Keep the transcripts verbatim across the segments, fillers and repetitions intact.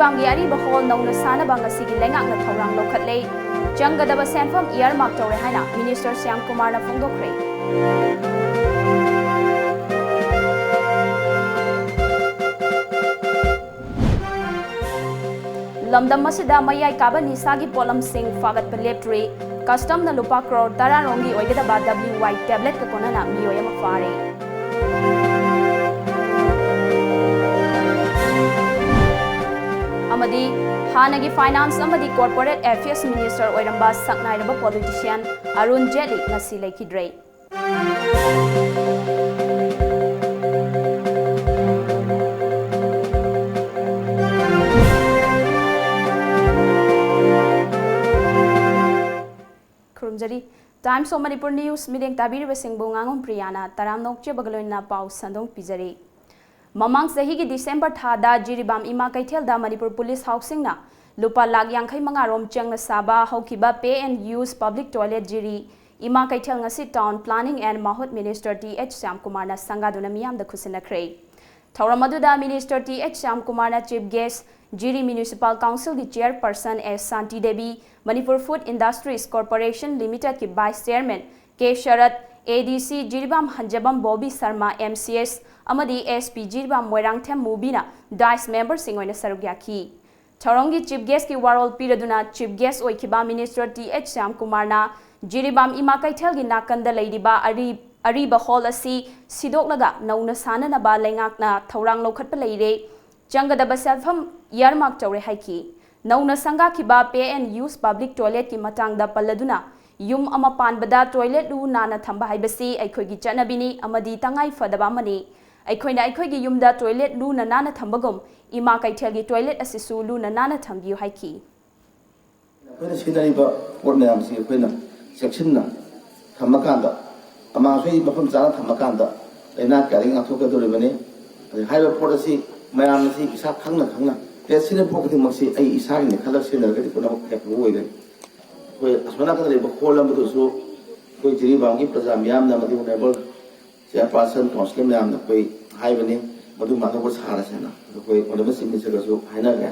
ꯖꯤꯔꯤꯕꯥꯝꯒꯤ ꯑꯔꯤꯕ ꯍꯣꯜ ꯅꯧꯅ ꯁꯥꯅꯕ ꯉꯁꯤꯒꯤ ꯂꯩꯉꯥꯛꯅ ꯊꯧꯔꯥꯡ ꯂꯧꯈꯠꯂꯦ꯫ ꯆꯪꯒꯗꯕ ꯁꯦꯟꯐꯝ ꯏꯌꯥꯔꯃꯥꯔꯛ ꯇꯧꯔꯦ ꯍꯥꯏꯅ ꯃꯤꯅꯤꯁꯇꯔ ꯁ꯭ꯌꯥꯝ ꯀꯨꯃꯥꯔꯅ ꯐꯣꯡꯗꯣꯛꯈ꯭ꯔꯦ꯫ ꯂꯝꯗꯝ ꯑꯁꯤꯗ ꯃꯌꯥꯏ ꯀꯥꯕ ꯅꯤꯁꯥꯒꯤ ꯄꯣꯠꯂꯝꯁꯤꯡ ꯐꯥꯒꯠꯄ ꯂꯦꯞꯇ꯭ꯔꯤ꯫ ꯀꯁꯇꯝꯅ ꯂꯨꯄꯥ ꯀ꯭ꯔꯣꯔ ꯇꯔꯥ ꯔꯣꯝꯒꯤ ꯑꯣꯏꯒꯗꯕ W Y tablet ꯀ ꯀꯣꯟꯅꯅ ꯃꯤꯑꯣꯏ ꯑꯃ ꯐꯥꯔꯦ꯫ ꯑꯃꯗꯤ ꯍꯥꯟꯅꯒꯤ ꯐꯥꯏꯅꯥꯟꯁ ꯑꯃꯗꯤ ꯀꯣꯔꯄꯣꯔꯦꯠ ꯑꯦꯐꯤꯌꯔꯁ ꯃꯤꯅꯤꯁꯇꯔ ꯑꯣꯏꯔꯝꯕ ꯁꯛꯅꯥꯏꯔꯕ ꯄꯣꯂꯤꯇꯤꯁꯤꯌꯥꯟ ꯑꯔꯨꯟ ꯖꯦꯠꯂꯤ ꯉꯁꯤ ꯂꯩꯈꯤꯗ꯭ꯔꯦ꯫ ꯈꯨꯔꯨꯝꯖꯔꯤ꯫ Times of Manipur News ꯃꯤꯠꯌꯦꯡ ꯇꯥꯕꯤꯔꯤꯕꯁꯤꯡꯕꯨ ꯉꯥꯉꯣꯝ ꯄ꯭ꯔꯤꯌꯥꯅ ꯇꯔꯥꯝꯅ ꯑꯣꯛꯆꯕꯒ ꯂꯣꯏꯅꯅ ꯄꯥꯎ ꯁꯟꯗꯣꯡ ꯄꯤꯖꯔꯤ꯫ ꯃꯃꯥꯡ ꯆꯍꯤꯒꯤ ꯗꯤꯁꯦꯝꯕꯔ ꯊꯥꯗ ꯖꯤꯔꯤꯕꯥꯝ ꯏꯃꯥ ꯀꯩꯊꯦꯜꯗ ꯃꯅꯤꯄꯨꯔ ꯄꯨꯂꯤꯁ ꯍꯥꯎꯁꯤꯡꯅ ꯂꯨꯄꯥ ꯂꯥꯈ ꯌꯥꯡꯈꯩ ꯃꯉꯥ ꯔꯣꯝ ꯆꯪꯅ ꯁꯥꯕ ꯍꯧꯈꯤꯕ Pay and Use Public Toilet ꯖꯤꯔꯤ ꯏꯃꯥ ꯀꯩꯊꯦꯜ ꯉꯁꯤ Town Planning and Mahut Minister T H ꯁ꯭ꯌꯥꯝꯀꯨꯃꯥꯔꯅ ꯁꯪꯒꯥꯗꯨꯅ ꯃꯤꯌꯥꯝꯗ ꯈꯨꯠꯁꯤꯟꯅꯈ꯭ꯔꯦ꯫ ꯊꯧꯔꯝ ꯑꯗꯨꯗ ꯃꯤꯅꯤꯁꯇꯔ ꯇꯤ ꯑꯩꯆ ꯁ꯭ꯌꯥꯝꯀꯨꯃꯥꯔꯅ ꯆꯤꯐ ꯒꯦꯁ꯭ꯠ, ꯖꯤꯔꯤ ꯃ꯭ꯌꯨꯅꯤꯁꯤꯄꯥꯜ ꯀꯥꯎꯟꯁꯤꯜꯒꯤ chairperson S Shanti Devi, Manipur food industries corporation ꯂꯤꯃꯤꯇꯦꯗꯀꯤ vice chairman K Sarat, A D C Jiribam Hanjabam Bobi Sharma, M C S ꯑꯃꯗꯤ ꯑꯦꯁ ꯄꯤ ꯖꯤꯔꯤꯕꯥꯝ ꯃꯣꯏꯔꯥꯡꯊꯦꯝ ꯃꯨꯕꯤꯅ ꯗꯥꯏꯁ ꯃꯦꯝꯕꯔꯁꯤꯡ ꯑꯣꯏꯅ ꯁꯔꯨꯛ ꯌꯥꯈꯤ꯫ ꯊꯧꯔꯝꯒꯤ ꯆꯤꯐ ꯒꯦꯁ꯭ꯠꯀꯤ ꯋꯥꯔꯣꯜ ꯄꯤꯔꯗꯨꯅ ꯆꯤꯐ ꯒꯦꯁ꯭ꯠ ꯑꯣꯏꯈꯤꯕ ꯃꯤꯅꯤꯁꯇꯔ ꯇꯤ ꯑꯩꯆ ꯁ꯭ꯌꯥꯝꯀꯨꯃꯥꯔꯅ ꯖꯤꯔꯤꯕꯥꯝ ꯏꯃꯥ ꯀꯩꯊꯦꯜꯒꯤ ꯅꯥꯀꯟꯗ ꯂꯩꯔꯤꯕ ꯑꯔꯤ-, ꯑꯔꯤꯕ ꯍꯣꯜ ꯑꯁꯤ ꯁꯤꯗꯣꯛꯂꯒ ꯅꯧꯅ ꯁꯥꯅꯅꯕ ꯂꯩꯉꯥꯛꯅ ꯊꯧꯔꯥꯡ ꯂꯧꯈꯠꯄ ꯂꯩꯔꯦ꯫ ꯆꯪꯒꯗꯕ ꯁꯦꯜꯐꯝ ꯏꯌꯥꯔꯃꯥꯔꯛ ꯇꯧꯔꯦ ꯍꯥꯏꯈꯤ꯫ ꯅꯧꯅ ꯁꯪꯒꯥꯈꯤꯕ Pay and Use Public Toiletꯀꯤ ꯃꯇꯥꯡꯗ ꯄꯜꯂꯗꯨꯅ, ꯌꯨꯝ ꯑꯃ ꯄꯥꯟꯕꯗ ꯇꯣꯏꯂꯦꯠ ꯂꯨ ꯅꯥꯟꯅ ꯊꯝꯕ ꯍꯥꯏꯕꯁꯤ ꯑꯩꯈꯣꯏꯒꯤ ꯆꯠꯅꯕꯤꯅꯤ ꯑꯃꯗꯤ ꯇꯉꯥꯏ ꯐꯗꯕ ꯑꯃꯅꯤ꯫ ꯑꯩꯈꯣꯏꯅ ꯑꯩꯈꯣꯏꯒꯤ ꯌꯨꯝꯗ ꯇꯣꯏꯂꯦꯠ ꯂꯨꯅ ꯅꯥꯟꯅ ꯊꯝꯕꯒꯨꯝ ꯏꯃꯥ ꯀꯩꯊꯦꯜꯒꯤ ꯇꯣꯏꯂꯦꯠ ꯑꯁꯤꯁꯨ ꯂꯨꯅ ꯅꯥꯟꯅ ꯊꯝꯕꯤꯌꯨ ꯍꯥꯏꯈꯤ꯫ ꯑꯩꯈꯣꯏꯅ ꯁꯤꯖꯤꯟꯅꯔꯤꯕ ꯄꯣꯠ ꯃꯌꯥꯝꯁꯤ ꯑꯩꯈꯣꯏꯅ ꯆꯦꯛꯁꯤꯟꯅ ꯊꯝꯃꯀꯥꯟꯗ, ꯑꯃꯥꯡ ꯑꯁꯣꯏ ꯃꯐꯝ ꯆꯥꯅ ꯊꯝꯃꯀꯥꯟꯗ ꯂꯥꯏꯅꯥ ꯀꯌꯥꯗꯒꯤ ꯉꯥꯛꯊꯣꯛꯀꯗꯧꯔꯤꯕꯅꯤ꯫ ꯑꯗꯩ ꯍꯥꯏꯔꯤꯕ ꯄꯣꯠ ꯑꯁꯤ ꯃꯌꯥꯝ ꯑꯁꯤ ꯏꯁꯥ ꯈꯪꯅ ꯈꯪꯅ, ꯑꯦ, ꯁꯤꯖꯤꯟꯅꯕ ꯄꯣꯠ ꯈꯨꯗꯤꯡꯃꯛꯁꯤ ꯑꯩ ꯏꯁꯥꯒꯤꯅꯦ ꯈꯜꯂꯒ ꯁꯤꯖꯤꯟꯅꯔꯒꯗꯤ ꯄꯨꯝꯅꯃꯛ ꯍꯦꯟꯅ ꯐꯕ ꯑꯣꯏꯒꯅꯤ꯫ ꯑꯩꯈꯣꯏ ꯑꯁꯣꯝ ꯅꯥꯀꯟꯗ ꯂꯩꯕ ꯍꯣꯜ ꯑꯃꯗꯨꯁꯨ ꯑꯩꯈꯣꯏ ꯖꯤꯔꯤꯕꯥꯝꯒꯤ ꯄ꯭ꯔꯖꯥ ꯃꯤꯌꯥꯝꯅ ꯑꯃꯗꯤ ꯑꯣꯅꯔꯦꯕꯜ ꯆꯦꯌꯔꯄꯥꯔꯁꯟ, ꯀꯥꯎꯟꯁꯤꯂꯔ ꯃꯌꯥꯝꯅ ꯑꯩꯈꯣꯏ ꯍꯥꯏꯕꯅꯤ, ꯃꯗꯨ ꯃꯥꯟꯅꯕ ꯁꯥꯔꯁꯦꯅ꯫ ꯑꯗꯣ ꯑꯩꯈꯣꯏ ꯑꯣꯅꯔꯦꯕꯜ ꯆꯤꯐ ꯃꯤꯅꯤꯁꯇꯔꯒꯁꯨ ꯍꯥꯏꯅꯈ꯭ꯔꯦ꯫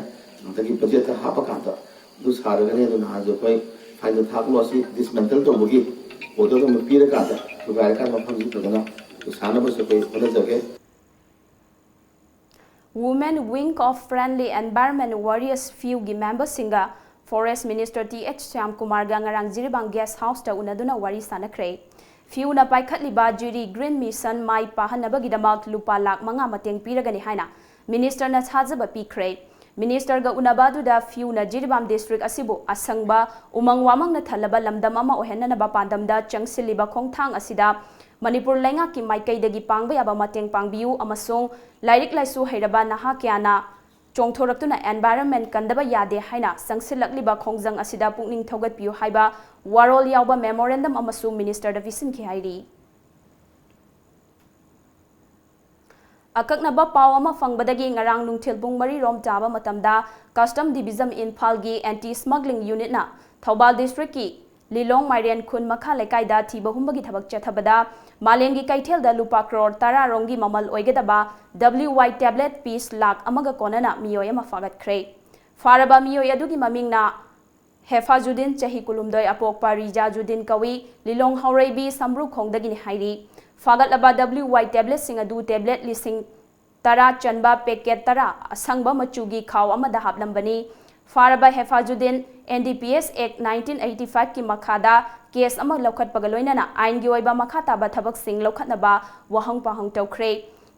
ꯑꯗꯒꯤ ꯕꯖꯦꯠꯇ ꯍꯥꯞꯄꯀꯥꯟꯗ ꯑꯗꯨ ꯁꯥꯔꯒꯅꯤ꯫ ꯑꯗꯨꯅ ꯍꯧꯖꯤꯛ ꯑꯩꯈꯣꯏ ꯐꯥꯏꯟꯗ ꯊꯥꯛꯂꯣ ꯑꯁꯤ ꯗꯤꯁꯃꯦꯟꯇꯜ ꯇꯧꯕꯒꯤ ꯑꯣꯔꯗꯔ ꯑꯃ ꯄꯤꯔꯀꯥꯟꯗ ꯊꯨꯒꯥꯏꯔꯀꯥꯟꯗ ꯃꯐꯝꯁꯤ ꯐꯖꯅ ꯑꯩꯈꯣꯏ ꯁꯥꯅꯕꯁꯨ ꯑꯩꯈꯣꯏ ꯍꯣꯠꯅꯖꯒꯦ꯫ Women Wing of Friendly Environment Warriors ꯐꯤꯌꯨꯒꯤ ꯃꯦꯝꯕꯔꯁꯤꯡꯒ ꯐꯣꯔꯦꯁ ꯃꯤꯅꯤꯁꯇꯔ ꯇꯤ ꯑꯩꯆ ꯁ꯭ꯌꯥꯝꯀꯨꯃꯥꯔꯒ ꯉꯔꯥꯡ ꯖꯤꯔꯤꯕꯥꯝ ꯒꯦꯁ ꯍꯥꯎꯁꯇ ꯎꯅꯗꯨꯅ ꯋꯥꯔꯤ ꯁꯥꯟꯅꯈ꯭ꯔꯦ꯫ ꯐꯤꯌꯨꯅ ꯄꯥꯏꯈꯠꯂꯤꯕ ꯖꯤꯔꯤ ꯒ꯭ꯔꯤꯟ ꯃꯤꯁꯟ ꯃꯥꯏ ꯄꯥꯍꯟꯅꯕꯒꯤꯗꯃꯛ ꯂꯨꯄꯥ ꯂꯥꯈ ꯃꯉꯥ ꯃꯇꯦꯡ ꯄꯤꯔꯒꯅꯤ ꯍꯥꯏꯅ ꯃꯤꯅꯤꯁꯇꯔꯅ ꯊꯥꯖꯕ ꯄꯤꯈ꯭ꯔꯦ꯫ ꯃꯤꯅꯤꯁꯇꯔꯒ ꯎꯅꯕ ꯑꯗꯨꯗ ꯐꯤꯌꯨꯅ ꯖꯤꯔꯤꯕꯥꯝ ꯗꯤꯁꯇ꯭ꯔꯤꯛ ꯑꯁꯤꯕꯨ ꯑꯁꯪꯕ, ꯎꯃꯪ ꯋꯥꯃꯪꯅ ꯊꯜꯂꯕ ꯂꯝꯗꯝ ꯑꯃ ꯑꯣꯏꯍꯟꯅꯅꯕ ꯄꯥꯟꯗꯝꯗ ꯆꯪꯁꯤꯜꯂꯤꯕ ꯈꯣꯡꯊꯥꯡ ꯑꯁꯤꯗ ꯃꯅꯤꯄꯨꯔ ꯂꯩꯉꯥꯛꯀꯤ ꯃꯥꯏꯀꯩꯗꯒꯤ ꯄꯥꯡꯕ ꯌꯥꯕ ꯃꯇꯦꯡ ꯄꯥꯡꯕꯤꯌꯨ ꯑꯃꯁꯨꯡ ꯂꯥꯏꯔꯤꯛ ꯂꯥꯏꯁꯨ ꯍꯩꯔꯕ ꯅꯍꯥ ꯀꯌꯥꯅ ꯆꯣꯡꯊꯣꯔꯛꯇꯨꯅ environment ꯀꯟꯗꯕ ꯌꯥꯗꯦ ꯍꯥꯏꯅ ꯆꯪꯁꯤꯜꯂꯛꯂꯤꯕ ꯈꯣꯡꯖꯪ ꯑꯁꯤꯗ ꯄꯨꯛꯅꯤꯡ ꯊꯧꯒꯠꯄꯤꯌꯨ ꯍꯥꯏꯕ ꯋꯥꯔꯣꯜ ꯌꯥꯎꯕ memorandum ꯑꯃꯁꯨ ꯃꯤꯅꯤꯁꯇꯔꯗ ꯄꯤꯁꯤꯟꯈꯤ ꯍꯥꯏꯔꯤ꯫ ꯑꯀꯛꯅꯕ ꯄꯥꯎ ꯑꯃ ꯐꯪꯕꯗꯒꯤ ꯉꯔꯥꯡ ꯅꯨꯡꯊꯤꯜ ꯄꯨꯡ ꯃꯔꯤ ꯔꯣꯝ ꯇꯥꯕ ꯃꯇꯝꯗ Custom Division ꯏꯝꯐꯥꯜꯒꯤ Anti Smuggling Unitꯅ ꯊꯧꯕꯥꯜ ꯗꯤꯁꯇ꯭ꯔꯤꯛꯀꯤ ꯂꯤꯂꯣꯡ ꯃꯥꯏꯔꯦꯟ ꯈꯨꯟ ꯃꯈꯥ ꯂꯩꯀꯥꯏꯗ ꯊꯤꯕ ꯍꯨꯝꯕꯒꯤ ꯊꯕꯛ ꯆꯠꯊꯕꯗ ꯃꯥꯂꯦꯝꯒꯤ ꯀꯩꯊꯦꯜꯗ ꯂꯨꯄꯥ ꯀ꯭ꯔꯣꯔ ꯇꯔꯥ ꯔꯣꯝꯒꯤ ꯃꯃꯜ ꯑꯣꯏꯒꯗꯕ W Y tablet piece lakh ꯑꯃꯒ ꯀꯣꯟꯅꯅ ꯃꯤꯑꯣꯏ ꯑꯃ ꯐꯥꯒꯠꯈ꯭ꯔꯦ꯫ ꯐꯥꯔꯕ ꯃꯤꯑꯣꯏ ꯑꯗꯨꯒꯤ ꯃꯃꯤꯡꯅ ꯍꯦꯐꯥꯖꯨꯗꯤꯟ, ꯆꯍꯤ ꯀꯨꯟꯍꯨꯝꯗꯣꯏ, ꯑꯄꯣꯛꯄ ꯔꯤꯖꯥꯖꯨꯗꯤꯟ ꯀꯧꯏ, ꯂꯤꯂꯣꯡ ꯍꯥꯎꯔꯩꯕꯤ ꯁꯝꯕ꯭ꯔꯨꯈꯣꯡꯗꯒꯤꯅꯤ ꯍꯥꯏꯔꯤ꯫ ꯐꯥꯒꯠꯂꯕ W Y tabletꯁꯤꯡ ꯑꯗꯨ ꯇꯦꯕ꯭ꯂꯦꯠ ꯂꯤꯁꯤꯡ ꯇꯔꯥ ꯆꯟꯕ ꯄꯦꯀꯦꯠ ꯇꯔꯥ ꯑꯁꯪꯕ ꯃꯆꯨꯒꯤ ꯈꯥꯎ ꯑꯃꯗ ꯍꯥꯞꯂꯝꯕꯅꯤ꯫ ꯐꯥꯔꯕ ꯍꯦꯐꯥꯖꯨꯗꯤꯟ N D P S Act nineteen eighty fiveꯀꯤ ꯃꯈꯥꯗ ꯀꯦꯁ ꯑꯃ ꯂꯧꯈꯠꯄꯒ ꯂꯣꯏꯅꯅ ꯑꯥꯏꯟꯒꯤ ꯑꯣꯏꯕ ꯃꯈꯥ ꯇꯥꯕ ꯊꯕꯛꯁꯤꯡ ꯂꯧꯈꯠꯅꯕ ꯋꯥꯍꯪ ꯄꯥꯎꯍꯪ ꯇꯧꯈ꯭ꯔꯦ꯫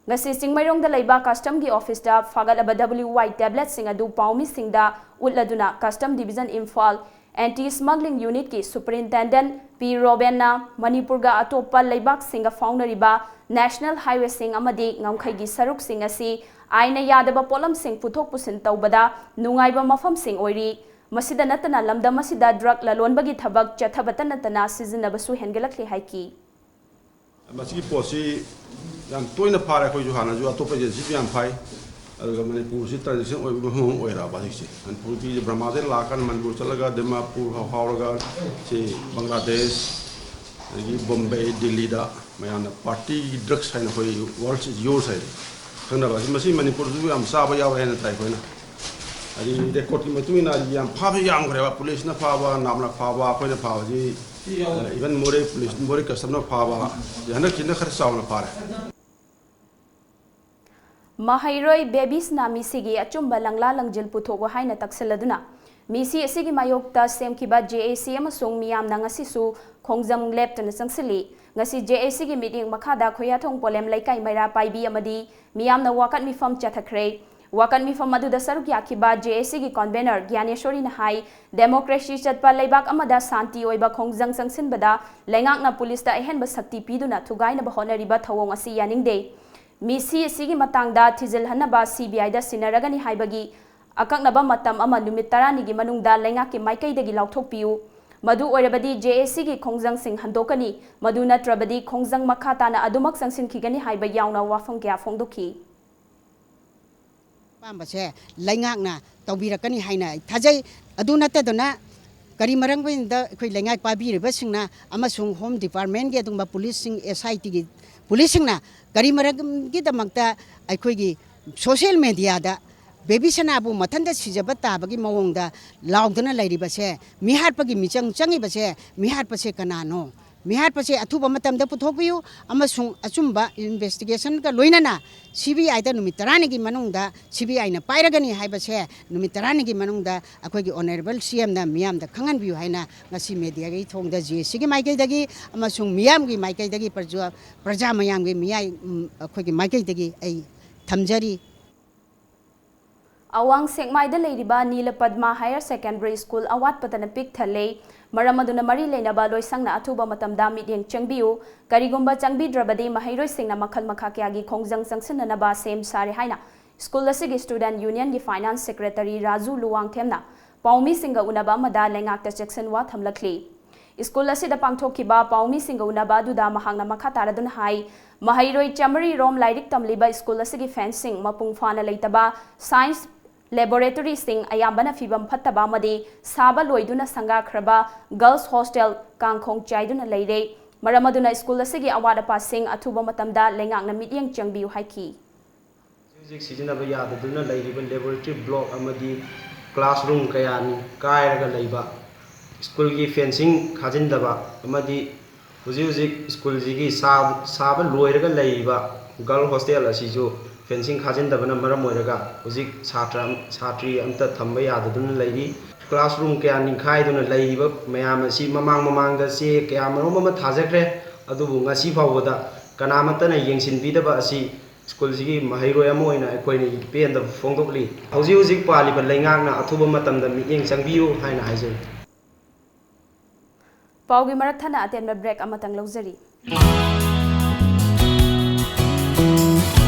ꯉꯁꯤ ꯆꯤꯡꯃꯩꯔꯣꯡꯗ ꯂꯩꯕ ꯀꯁꯇꯝꯒꯤ ꯑꯣꯐꯤꯁꯇ ꯐꯥꯒꯠꯂꯕ W Y tabletꯁꯤꯡ ꯑꯗꯨ ꯄꯥꯎꯃꯤꯁꯤꯡꯗ ꯎꯠꯂꯗꯨꯅ Custom Division Imphal Anti Smuggling Unitꯀꯤ Superintendent P ꯔꯣꯕꯦꯟꯅ ꯃꯅꯤꯄꯨꯔꯒ ꯑꯇꯣꯞꯄ ꯂꯩꯕꯥꯛꯁꯤꯡꯒ ꯐꯥꯎꯅꯔꯤꯕ national highwayꯁꯤꯡ ꯑꯃꯗꯤ ꯉꯝꯈꯩꯒꯤ ꯁꯔꯨꯛꯁꯤꯡ ꯑꯁꯤ ꯑꯥꯏꯟꯅ ꯌꯥꯗꯕ ꯄꯣꯠꯂꯝꯁꯤꯡ ꯄꯨꯊꯣꯛ ꯄꯨꯁꯤꯟ ꯇꯧꯕꯗ ꯅꯨꯡꯉꯥꯏꯕ ꯃꯐꯝꯁꯤꯡ ꯑꯣꯏꯔꯤ꯫ ꯃꯁꯤꯗ ꯅꯠꯇꯅ ꯂꯝꯗꯝ ꯑꯁꯤꯗ drug ꯂꯂꯣꯟꯕꯒꯤ ꯊꯕꯛ ꯆꯠꯊꯕꯇ ꯅꯠꯇꯅ ꯁꯤꯖꯤꯟꯅꯕꯁꯨ ꯍꯦꯟꯒꯠꯂꯛꯂꯦ ꯍꯥꯏꯈꯤ꯫ ꯃꯁꯤꯒꯤ ꯄꯣꯠꯁꯤ ꯌꯥꯝ ꯇꯣꯏꯅ ꯐꯥꯔꯦ꯫ ꯑꯩꯈꯣꯏꯁꯨ ꯍꯥꯟꯅꯁꯨ ꯑꯇꯣꯞꯄ agencyꯁꯨ ꯌꯥꯝ ꯐꯥꯏ꯫ ꯑꯗꯨꯒ ꯃꯅꯤꯄꯨꯔꯁꯤ transition ꯑꯣꯏꯕ ꯃꯐꯝ ꯑꯃ ꯑꯣꯏꯔꯛꯑꯕ ꯍꯧꯖꯤꯛꯁꯦ꯫ ꯃꯅꯤꯄꯨꯔꯒꯤ ꯕ꯭ꯔꯍꯃꯥꯗꯩ ꯂꯥꯛꯑꯀꯥꯟꯗ ꯃꯅꯤꯄꯨꯔ ꯆꯠꯂꯒ ꯗꯤꯃꯥꯄꯨꯔ ꯐꯥꯎꯔꯒ ꯁꯤ ꯕꯪꯒ꯭ꯂꯥꯗꯦꯁ, ꯑꯗꯒꯤ ꯕꯣꯝꯕꯦ, ꯗꯤꯜꯂꯤꯗ ꯃꯌꯥꯝꯅ partyꯒꯤ drugs ꯍꯥꯏꯅ ꯑꯩꯈꯣꯏ World is Yours ꯍꯥꯏꯅ ꯈꯪꯅꯕ ꯑꯁꯤ, ꯃꯁꯤ ꯃꯅꯤꯄꯨꯔꯗꯁꯨ ꯌꯥꯝ ꯆꯥꯕ ꯌꯥꯎꯔꯦ ꯍꯥꯏꯅ ꯇꯥꯏ ꯑꯩꯈꯣꯏꯅ꯫ ꯍꯥꯏꯗꯤ ꯔꯦꯀꯣꯔꯗꯀꯤ ꯃꯇꯨꯡ ꯏꯟꯅ ꯍꯥꯏꯗꯤ ꯌꯥꯝ ꯐꯥꯕꯁꯨ ꯌꯥꯝꯈ꯭ꯔꯦꯕ, ꯄꯨꯂꯤꯁꯅ ꯐꯥꯕ, ꯅꯥꯝꯅ ꯐꯥꯕ, ꯑꯩꯈꯣꯏꯅ ꯐꯥꯕꯁꯤ, even ꯃꯣꯔꯦ ꯄꯨꯂꯤꯁ, ꯃꯣꯔꯦ ꯀꯁꯇꯝꯅ ꯐꯥꯕ, ꯍꯟꯗꯛꯀꯤꯁꯤꯅ ꯈꯔ ꯆꯥꯎꯅ ꯐꯥꯔꯦ꯫ ꯃꯍꯩꯔꯣꯏ ꯕꯦꯕꯤꯁꯅ ꯃꯤꯁꯤꯒꯤ ꯑꯆꯨꯝꯕ ꯂꯪꯂꯥ ꯂꯪꯖꯤꯜ ꯄꯨꯊꯣꯛꯎ ꯍꯥꯏꯅ ꯇꯛꯁꯤꯜꯂꯗꯨꯅ ꯃꯤꯁꯤ ꯑꯁꯤꯒꯤ ꯃꯥꯌꯣꯛꯇ ꯁꯦꯝꯈꯤꯕ ꯖꯦ ꯑꯦ ꯁꯤ ꯑꯃꯁꯨꯡ ꯃꯤꯌꯥꯝꯅ ꯉꯁꯤꯁꯨ ꯈꯣꯡꯖꯪ ꯂꯦꯞꯇꯅ ꯆꯪꯁꯤꯜꯂꯤ꯫ ꯉꯁꯤ ꯖꯦ ꯑꯦ ꯁꯤꯒꯤ ꯃꯤꯠꯌꯦꯡ ꯃꯈꯥꯗ ꯈꯣꯌꯥꯊꯣꯡ ꯄꯣꯂꯦꯝ ꯂꯩꯀꯥꯏ ꯃꯩꯔꯥ ꯄꯥꯏꯕꯤ ꯑꯃꯗꯤ ꯃꯤꯌꯥꯝꯅ ꯋꯥꯀꯠ ꯃꯤꯐꯝ ꯆꯠꯊꯈ꯭ꯔꯦ꯫ ꯋꯥꯀꯠ ꯃꯤꯐꯝ ꯑꯗꯨꯗ ꯁꯔꯨꯛ ꯌꯥꯈꯤꯕ ꯖꯦ ꯑꯦ ꯁꯤꯒꯤ ꯀꯣꯟꯚꯦꯅꯔ ꯒ꯭ꯌꯥꯅꯦꯁꯣꯔꯤꯅ ꯍꯥꯏ, ꯗꯦꯃꯣꯀ꯭ꯔꯦꯁꯤ ꯆꯠꯄ ꯂꯩꯕꯥꯛ ꯑꯃꯗ ꯁꯥꯟꯇꯤ ꯑꯣꯏꯕ ꯈꯣꯡꯖꯪ ꯆꯪꯁꯤꯟꯕꯗ ꯂꯩꯉꯥꯛꯅ ꯄꯨꯂꯤꯁꯇ ꯑꯍꯦꯟꯕ ꯁꯛꯇꯤ ꯄꯤꯗꯨꯅ ꯊꯨꯒꯥꯏꯅꯕ ꯍꯣꯠꯅꯔꯤꯕ ꯊꯧꯑꯣꯡ ꯑꯁꯤ ꯌꯥꯅꯤꯡꯗꯦ꯫ ꯃꯤꯁꯤ ꯑꯁꯤꯒꯤ ꯃꯇꯥꯡꯗ ꯊꯤꯖꯤꯜꯍꯟꯅꯕ ꯁꯤ ꯕꯤ ꯑꯥꯏꯗ ꯁꯤꯟꯅꯔꯒꯅꯤ ꯍꯥꯏꯕꯒꯤ ꯑꯀꯛꯅꯕ ꯃꯇꯝ ꯑꯃ ꯅꯨꯃꯤꯠ ꯇꯔꯥꯅꯤꯒꯤ ꯃꯅꯨꯡꯗ ꯂꯩꯉꯥꯛꯀꯤ ꯃꯥꯏꯀꯩꯗꯒꯤ ꯂꯥꯎꯊꯣꯛꯄꯤꯌꯨ꯫ ꯃꯗꯨ ꯑꯣꯏꯔꯕꯗꯤ ꯖꯦ ꯑꯦ ꯁꯤꯒꯤ ꯈꯣꯡꯖꯪꯁꯤꯡ ꯍꯟꯗꯣꯛꯀꯅꯤ, ꯃꯗꯨ ꯅꯠꯇ꯭ꯔꯕꯗꯤ ꯈꯣꯡꯖꯪ ꯃꯈꯥ ꯇꯥꯅ ꯑꯗꯨꯃꯛ ꯆꯪꯁꯤꯟꯈꯤꯒꯅꯤ ꯍꯥꯏꯕ ꯌꯥꯎꯅ ꯋꯥꯐꯝ ꯀꯌꯥ ꯐꯣꯡꯗꯣꯛꯈꯤ꯫ ꯑꯄꯥꯝꯕꯁꯦ ꯂꯩꯉꯥꯛꯅ ꯇꯧꯕꯤꯔꯛꯀꯅꯤ ꯍꯥꯏꯅ ꯑꯩ ꯊꯥꯖꯩ꯫ ꯑꯗꯨ ꯅꯠꯇꯗꯅ ꯀꯔꯤ ꯃꯔꯝꯒꯤꯅꯣꯗ ꯑꯩꯈꯣꯏ ꯂꯩꯉꯥꯛ ꯄꯥꯏꯕꯤꯔꯤꯕꯁꯤꯡꯅ ꯑꯃꯁꯨꯡ ꯍꯣꯝ ꯗꯤꯄꯥꯔꯠꯃꯦꯟꯒꯤ ꯑꯗꯨꯒꯨꯝꯕ ꯄꯨꯂꯤꯁꯁꯤꯡ, ꯑꯦꯁ ꯑꯥꯏ ꯇꯤꯒꯤ ꯄꯨꯂꯤꯁꯁꯤꯡꯅ ꯀꯔꯤ ꯃꯔꯝꯒꯤꯗꯃꯛꯇ ꯑꯩꯈꯣꯏꯒꯤ ꯁꯣꯁꯤꯌꯦꯜ ꯃꯦꯗꯤꯌꯥꯗ ꯕꯦꯕꯤ ꯁꯅꯥꯕꯨ ꯃꯊꯟꯇ ꯁꯤꯖꯕ ꯇꯥꯕꯒꯤ ꯃꯑꯣꯡꯗ ꯂꯥꯎꯗꯨꯅ ꯂꯩꯔꯤꯕꯁꯦ, ꯃꯤꯍꯥꯠꯄꯒꯤ ꯃꯤꯆꯪ ꯆꯪꯉꯤꯕꯁꯦ, ꯃꯤꯍꯥꯠꯄꯁꯦ ꯀꯅꯥꯅꯣ? ꯃꯤꯍꯥꯠꯄꯁꯦ ꯑꯊꯨꯕ ꯃꯇꯝꯗ ꯄꯨꯊꯣꯛꯄꯤꯌꯨ ꯑꯃꯁꯨꯡ ꯑꯆꯨꯝꯕ ꯏꯟꯚꯦꯁꯇꯤꯒꯦꯁꯟꯒ ꯂꯣꯏꯅꯅ ꯁꯤ ꯕꯤ ꯑꯥꯏꯗ ꯅꯨꯃꯤꯠ ꯇꯔꯥꯅꯤꯒꯤ ꯃꯅꯨꯡꯗ ꯁꯤ ꯕꯤ ꯑꯥꯏꯅ ꯄꯥꯏꯔꯒꯅꯤ ꯍꯥꯏꯕꯁꯦ ꯅꯨꯃꯤꯠ ꯇꯔꯥꯅꯤꯒꯤ ꯃꯅꯨꯡꯗ ꯑꯩꯈꯣꯏꯒꯤ ꯑꯣꯅꯔꯦꯕꯜ ꯁꯤ ꯑꯦꯝꯅ ꯃꯤꯌꯥꯝꯗ ꯈꯪꯍꯟꯕꯤꯌꯨ ꯍꯥꯏꯅ ꯉꯁꯤ ꯃꯦꯗꯤꯌꯥꯒꯤ ꯊꯣꯡꯗ ꯖꯦ ꯑꯦ ꯁꯤꯒꯤ ꯃꯥꯏꯀꯩꯗꯒꯤ ꯑꯃꯁꯨꯡ ꯃꯤꯌꯥꯝꯒꯤ ꯃꯥꯏꯀꯩꯗꯒꯤ ꯄ꯭ꯔꯖꯥ, ꯄ꯭ꯔꯖꯥ ꯃꯌꯥꯝꯒꯤ ꯃꯤꯌꯥꯏ, ꯎꯝ, ꯑꯩꯈꯣꯏꯒꯤ ꯃꯥꯏꯀꯩꯗꯒꯤ ꯑꯩ ꯊꯝꯖꯔꯤ꯫ ꯑꯋꯥꯡ ꯁꯦꯛꯃꯥꯏꯗ ꯂꯩꯔꯤꯕ ꯅꯤꯂꯄꯗꯃ ꯍꯥꯌꯔ ꯁꯦꯀꯦꯟꯗꯔꯤ ꯁ꯭ꯀꯨꯜ ꯑꯋꯥꯠꯄꯇꯅ ꯄꯤꯛ ꯊꯜꯂꯦ꯫ ꯃꯔꯝ ꯑꯗꯨꯅ ꯃꯔꯤ ꯂꯩꯅꯕ ꯂꯣꯏꯁꯪꯅ ꯑꯊꯨꯕ ꯃꯇꯝꯗ ꯃꯤꯠꯌꯦꯡ ꯆꯪꯕꯤꯌꯨ꯫ ꯀꯔꯤꯒꯨꯝꯕ ꯆꯪꯕꯤꯗ꯭ꯔꯕꯗꯤ ꯃꯍꯩꯔꯣꯏꯁꯤꯡꯅ ꯃꯈꯜ ꯃꯈꯥ ꯀꯌꯥꯒꯤ ꯈꯣꯡꯖꯪ ꯆꯪꯁꯤꯟꯅꯅꯕ ꯁꯦꯝ ꯁꯥꯔꯦ ꯍꯥꯏꯅ ꯁ꯭ꯀꯨꯜ ꯑꯁꯤꯒꯤ ꯁ꯭ꯇꯨꯗꯦꯟꯠ ꯌꯨꯅꯤꯌꯟꯒꯤ ꯐꯥꯏꯅꯥꯟꯁ ꯁꯦꯀ꯭ꯔꯦꯇꯔꯤ ꯔꯥꯖꯨ ꯂꯨꯋꯥꯡꯊꯦꯝꯅ ꯄꯥꯎꯃꯤꯁꯤꯡꯒ ꯎꯅꯕ ꯑꯃꯗ ꯂꯩꯉꯥꯛꯇ ꯆꯦꯛꯁꯤꯟꯋꯥ ꯊꯝꯂꯛꯂꯤ꯫ ꯁ꯭ꯀꯨꯜ ꯑꯁꯤꯗ ꯄꯥꯡꯊꯣꯛꯈꯤꯕ ꯄꯥꯎꯃꯤꯁꯤꯡꯒ ꯎꯅꯕ ꯑꯗꯨꯗ ꯃꯍꯥꯛꯅ ꯃꯈꯥ ꯇꯥꯔꯗꯨꯅ ꯍꯥꯏ, ꯃꯍꯩꯔꯣꯏ ꯆꯥꯃꯔꯤ ꯔꯣꯝ ꯂꯥꯏꯔꯤꯛ ꯇꯝꯂꯤꯕ ꯁ꯭ꯀꯨꯜ ꯑꯁꯤꯒꯤ ꯐꯦꯟꯁꯤꯡ ꯃꯄꯨꯡ ꯐꯥꯅ ꯂꯩꯇꯕ, ꯁꯥꯏꯟꯁ ꯂꯦꯕꯣꯔꯦꯇꯣꯔꯤꯁꯤꯡ ꯑꯌꯥꯝꯕꯅ ꯐꯤꯕꯝ ꯐꯠꯇꯕ ꯑꯃꯗꯤ ꯁꯥꯕ ꯂꯣꯏꯗꯨꯅ ꯁꯪꯒꯥꯈ꯭ꯔꯕ ꯒꯔꯜꯁ ꯍꯣꯁꯇꯦꯜ ꯀꯥꯡꯈꯣꯡ ꯆꯥꯏꯗꯨꯅ ꯂꯩꯔꯦ꯫ ꯃꯔꯝ ꯑꯗꯨꯅ ꯁ꯭ꯀꯨꯜ ꯑꯁꯤꯒꯤ ꯑꯋꯥꯠ ꯑꯄꯥꯁꯤꯡ ꯑꯊꯨꯕ ꯃꯇꯝꯗ ꯂꯩꯉꯥꯛꯅ ꯃꯤꯠꯌꯦꯡ ꯆꯪꯕꯤꯌꯨ ꯍꯥꯏꯈꯤ꯫ ꯍꯧꯖꯤꯛ ꯁꯤꯖꯤꯟꯅꯕ ꯌꯥꯗꯗꯨꯅ ꯂꯩꯔꯤꯕ laboratory block ꯑꯃꯗꯤ classroom ꯀꯌꯥꯅꯤ ꯀꯥꯏꯔꯒ ꯂꯩꯕ, ꯁ꯭ꯀꯨꯜꯒꯤ fencing ꯈꯥꯖꯤꯟꯗꯕ ꯑꯃꯗꯤ ꯍꯧꯖꯤꯛ ꯍꯧꯖꯤꯛ ꯁ꯭ꯀꯨꯜꯁꯤꯒꯤ ꯁꯥ-, ꯁꯥꯕ ꯂꯣꯏꯔꯒ ꯂꯩꯔꯤꯕ girl hostel ꯑꯁꯤꯁꯨ fencing ꯈꯥꯖꯤꯟꯗꯕꯅ ꯃꯔꯝ ꯑꯣꯏꯔꯒ ꯍꯧꯖꯤꯛ ꯁꯥꯇ꯭ꯔ ꯑꯝ-, ꯁꯥꯇ꯭ꯔꯤ ꯑꯝꯇ ꯊꯝꯕ ꯌꯥꯗꯗꯨꯅ ꯂꯩꯔꯤ꯫ Classroom ꯀꯌꯥ ꯅꯤꯡꯈꯥꯏꯗꯨꯅ ꯂꯩꯔꯤꯕ ꯃꯌꯥꯝ ꯑꯁꯤ ꯃꯃꯥꯡ ꯃꯃꯥꯡꯗ ꯆꯦ ꯀꯌꯥ ꯃꯔꯨꯝ ꯑꯃ ꯊꯥꯖꯈ꯭ꯔꯦ, ꯑꯗꯨꯕꯨ ꯉꯁꯤ ꯐꯥꯎꯕꯗ ꯀꯅꯥꯃꯠꯇꯅ ꯌꯦꯡꯁꯤꯟꯕꯤꯗꯕ ꯑꯁꯤ ꯁ꯭ꯀꯨꯜꯁꯤꯒꯤ ꯃꯍꯩꯔꯣꯏ ꯑꯃ ꯑꯣꯏꯅ ꯑꯩꯈꯣꯏꯅ ꯄꯦꯟꯗꯕ ꯐꯣꯡꯗꯣꯛꯂꯤ꯫ ꯍꯧꯖꯤꯛ ꯍꯧꯖꯤꯛ ꯄꯥꯜꯂꯤꯕ ꯂꯩꯉꯥꯛꯅ ꯑꯊꯨꯕ ꯃꯇꯝꯗ ꯃꯤꯠꯌꯦꯡ ꯆꯪꯕꯤꯌꯨ ꯍꯥꯏꯅ ꯍꯥꯏꯖꯔꯤ꯫ ꯄꯥꯎꯒꯤ ꯃꯔꯛ ꯊꯠꯅ ꯑꯇꯦꯟꯕ break ꯑꯃꯇꯪ ꯂꯧꯖꯔꯤ꯫